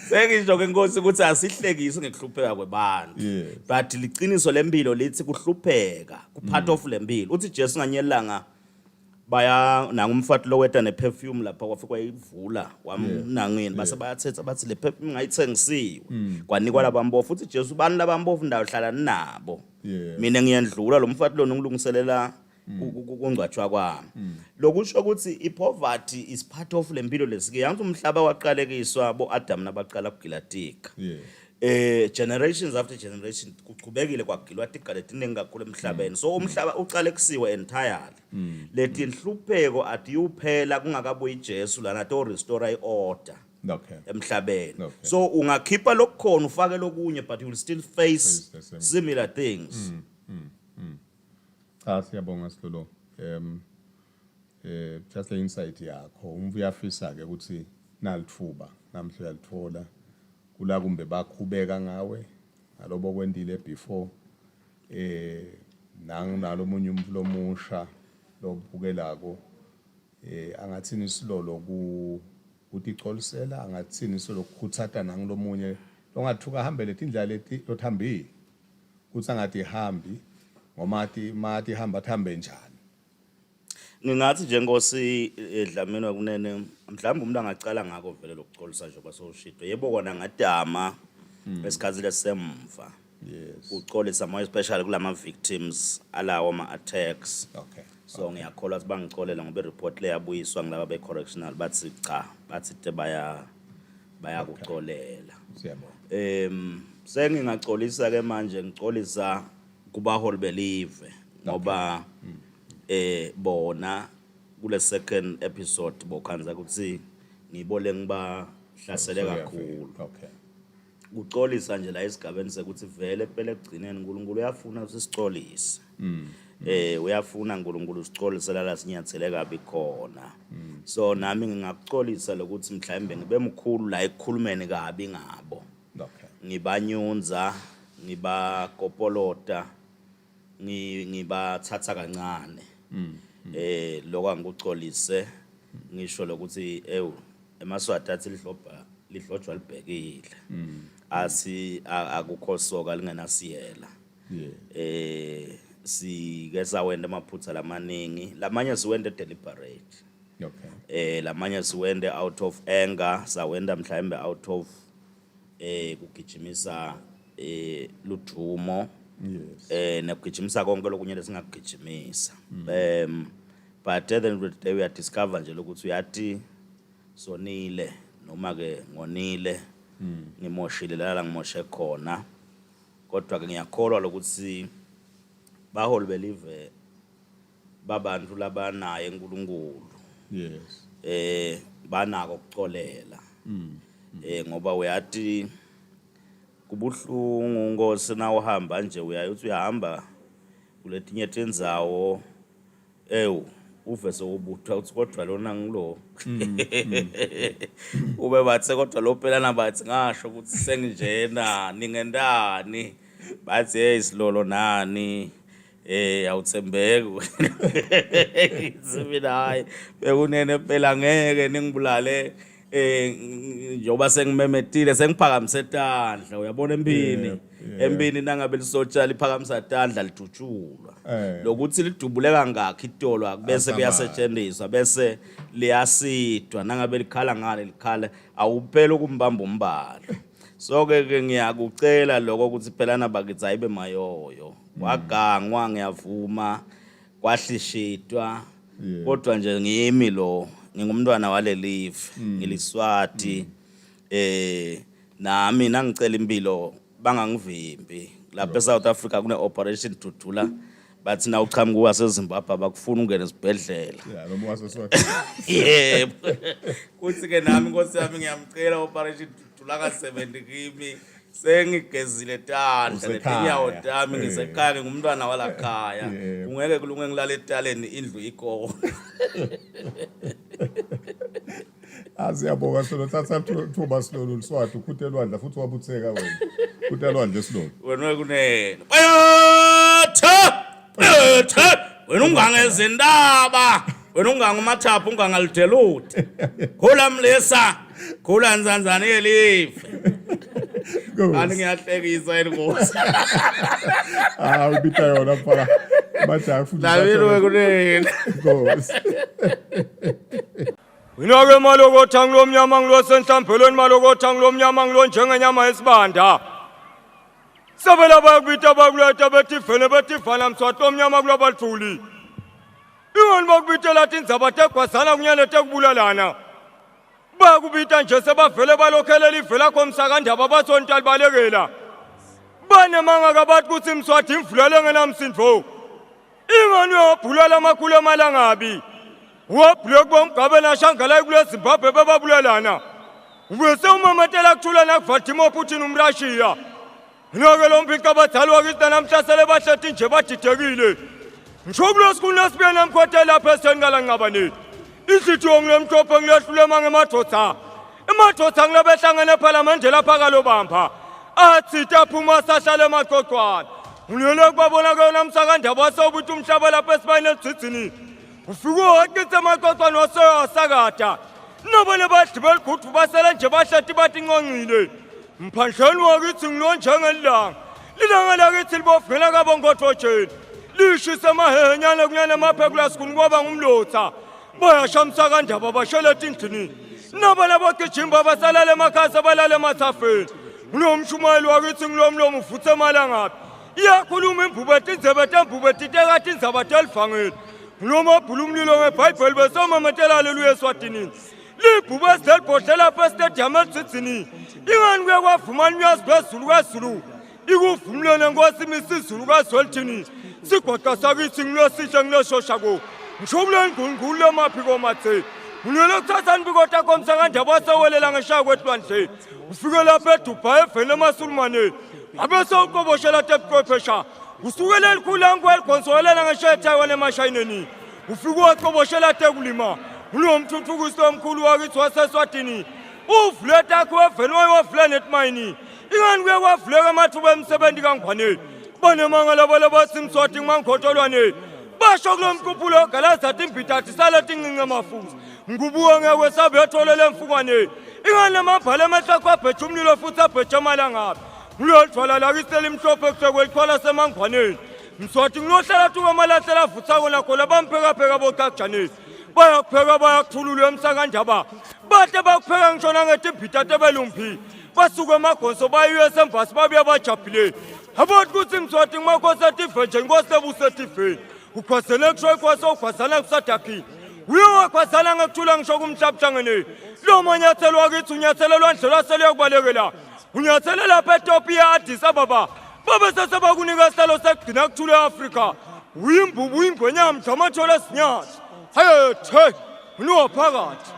Sengisho ke nkosi ukuthi asihlekisi ngekuhlupheka kwebantu. But liciniso lempilo lithi kuhlupheka ku-part of lempilo. Uthi Jesu nganyelanga baya nangumfati loweta neperfume lapha, kwafika wayivula wamnangeni, base bayathetha bathi le perfume ngayithengisiwe kwanikwa labambofu. Futhi Jesu bani labambofu ndawo hlala nabo. Mina ngiyendlula, lo mfati lona ungilungiselela kungcwatshwa kwami. Lokusho ukuthi ipoverty is part of lempilo lesike yangithi umhlaba waqalekiswa bo-Adam nabaqala kugila tika. Generations after generation kuchubekile kwagilwa tiga letiningi kakhulu emhlabeni, so umhlaba ucalekisiwe entirely. Letinhlupheko atiyuphela kungakabuyi Jesu lana to restore iorder emhlabeni. So ungakhipha lokukhona ufake lokunye, but you will still face Face the same. Similar things. Cha, siyabonga Silolo. Just le insight yakho. Umvu uyafisa ke ukuthi nalithuba namhla uyalithola. Kula kumbe bakhubeka ngawe ngalobo kwendile before nalo munye umuntu lomusha lobukelako angathini isilolo ku kuticolisela, angathini isilolo kukhutsata nangilomunye longathuka ahambele tindlela leti lothambile kuthi angathi ihambi ngoma athi mathi ihamba athambe njani? Ngingathi nje Nkosi Dlamini wakunene, mhlawumbe umuntu angacala ngako vele lokucolisa njengoba sowushito. Yebo kona ngadama esikhathi lesemva. Ucolisa more especially kulama victims alawo ma attacks. So ngiyakholwa ukuthi bangicolela ngoba i-report le yabuyiswa ngilaba be-correctional, bathi cha, bathi te baya bayakucolela. Siyabonga. Sengingacolisa ke manje, ngicolisa kubaholi belive ngoba bona kule second episode bokhanza ukuthi ngibole ngibahlasele kakhulu. Kucolisa nje la esigabeni sekuthi vele phela ekugcineni uNkulunkulu uyafuna ukuthi sicolise. Uyafuna uNkulunkulu sicolise la sinyathele kabi khona. So nami ngingakucolisa lokuthi mhlawumbe ngibe mkhulu la ekukhulumeni kabi ngabo. Ngibanyunza, ngibakopolota, ngibathatha kancane. Lokho angikucolise, ngisho lokuthi ewu emaSwati athi lidlobha lidlojwa libhekile. Asi akukho soka lingenasiyela. Sike sawenda amaphutha lamaningi, lamanye siwende deliberate. Lamanye siwende out of anger, sawenda mhlawumbe out of kugijimisa ludumo. Nekugijimisa konke lokunye lesingakugijimisa. But at the end of the day we are discover nje lokuthi uyathi sonile noma ke ngonile, ngimoshile la ngimoshe khona. Kodwa ke ngiyakholwa lokuthi baholi belive babantu labanaye uNkulunkulu. Banako ukucolela. Ngoba uyathi kubuhlungu Nkosi na uhamba nje, uyaye uthi uyahamba kuletinye tindzawo, ewu uve sewubuthwa uthi kodwa lona ngilo ube bathe kodwa lo phela nabathi ngasho ukuthi senginjena ningendani, bathi hey silolo nani, awuthembeki mina, hayi bekunene phela ngeke ningibulale njengoba sengimemetile sengiphakamise tandla, uyabona empini, empini nangabe lisotsha liphakamisa tandla lidutshulwa, lokuthi lidubule kangakhi itolo bese kuyasetshenziswa bese liyasidwa, nangabe likhala ngale likhala awuphela ukumbamba umbalo. So ke ke ngiyakucela lokho ukuthi phela nabakithi ayibe mayoyo, wagangwa ngiyavuma, kwahlishitwa, kodwa nje ngimi lo ngingumntwana walelive, ngiliswati, nami nangicela impilo bangangivimbi. Lapha eSouth Africa kune Operation Dudula, bathi na uqhamuka waseZimbabwe abakufuni ungene esibhedlela. Yeah, noma waseSwatini. Yebo, kuthi ke nami inkosi yami ngiyamcela Operation Dudula ka-70 kimi, sengigezile tandla Usekhaya. netinyawo tami, ngisekhaya, ngingumntwana walakhaya. Kungeke kulunge ngilale etaleni indlu ikona. Asiyabonga Silolo, thatha thuba Silolo Liswati ukhute elwandle futhi wabutheka wena. Khute elwandle Silolo. Wena wekunene bayatha bayatha, wena ungangezindaba, wena unganga umathapha, ungangalidelude, khula mlisa, khula nzanzane yelive. Ani ngiyahlekisa yini Nkosi? Ah, ubita yona mfana. Majaha kufundisa. Dlamini wekunene. Nkosi. Mina-ke malokotha ngilomnyama ngilosenhlambelweni, malokotha ngilomnyama ngilo njengenyama yesibanda. Sebela bayakubita bakuleta bethi vele bethi vala mswati omnyama kulabathuli. Ingani bakubitela tindzaba tegwazana kunyane tekubulalana. Bayakubita nje sebavele balokhelela ivela komsakandaba basonta libalekela. Banemanga kabathi kutsi Mswati imvula lengenamsindvo. Ingani uyawabhulala amakhulu amalangabi. Wabhule kuba umgabe nashangala kule Zimbabwe bebabulalana. Ubese umamatela kuthula nakuVladimir Putin umRussia. Nake lo mphica abadala wakithi namhla sele bahleti nje badidekile. Ngisho kulesikhulu esibuye namkhothe lapha eseni kalanqabane. Inhlithiyo ngilemhlophe ngilehlulema ngemadoda. Amadoda ngilabehlangene ephalamende lapha kalobamba athi taphuma sahlala emaqoqwana. Ngilele kubabona kuyona msakandaba wasewubuthi umhlaba lapha esibayeni elidzidzini. Ufike waqitha emaqoqwana waseyawasakada. Nabanye badli beligudu basele nje bahleti bathi nconcile. Mphandleni wakithi ngilo njengelanga. Lilanga lakithi libovela kabongothojeni. Lishise amahenyane kunyana amaphekula sikhuni kwaba ngumlotha. Bayasha msakandaba bashele etindlini. Nabanye bogijimba basalala emakhasi balala emathafeni. Ngulo mshumayeli wakithi ngulo mlomo uvuthe emalangabi. Iyakhuluma imbube tindzebe tembube titeka tindzaba telivangeli. Ngulo mabhula umlilo ngebhayibheli besomametela haleluya eswatini. Libhubesi lelibhodle lapha estadium elidzidzini. Ingani kuye kwavuma unyazi lwezulu kwezulu. Ikuvumlene nkosi imisizulu kazwelithini. Sigoqa sakithi ngilosihle ngiloshoshako. Ngishomule ngungulu lemaphiko mathe. Ngilwele kuthatha nibiko takho msakandaba wasewelela ngeshaya kwetulwandle. Ufike lapha eDubai evele emasulumane. Abe sewuqoboshela tebuchwephesha. Usukele elikhulu lankwelikhonsowelela ngeshaya eTaiwan emashayineni. Ufike waqoboshela tekulima. Ngulo mthuthukisi omkhulu wakithi waseSwatini. Uvule takho wevele wayovula netimayini. Ingani kuye kwavuleka amathuba emisebenzi kaNgwane. Banemanga labo labathi Mswati ngmankhotholwane. Basho kulo mquphulo ogalaza timbita tisale tincince mafuza. Ngubuka ngeke sabe yatholela emfukwane. Ingani lamabhala emehlo abheja umlilo futhi abheja amalangabi. Ngilolithwala lakithi elimhlophe kusekwelithwala semangwaneni. Mswati ngilohlala tuka amalahlela avuthako nakho labamphekapheka bocajaneni. Bayakupheka bayakuthulula emsakandaba. Bahle bakupheka ngisho nangetimbita tebelumbi. Basuke emagonso baye esemvasi babuya bajabhile. Abathi ukuthi Mswati ngumakhosi etive nje inkosi ebusa etiveni. Ukhwazele kusho inkosi ukhwazana kusadakile. Uye wakhwazana ngekuthula ngisho kumhlaba. Lo manyathelo wakithi unyathelo lwandle lwaseluyakubalekela. Unyathele lapha eTopiya Addis Ababa. Babe sesebakunika isihlalo sekugcina kuthula e-Afrika. Uyimbubu uyingwenyama mdlamathole esinyathi. Haye the, unuwaphakathi.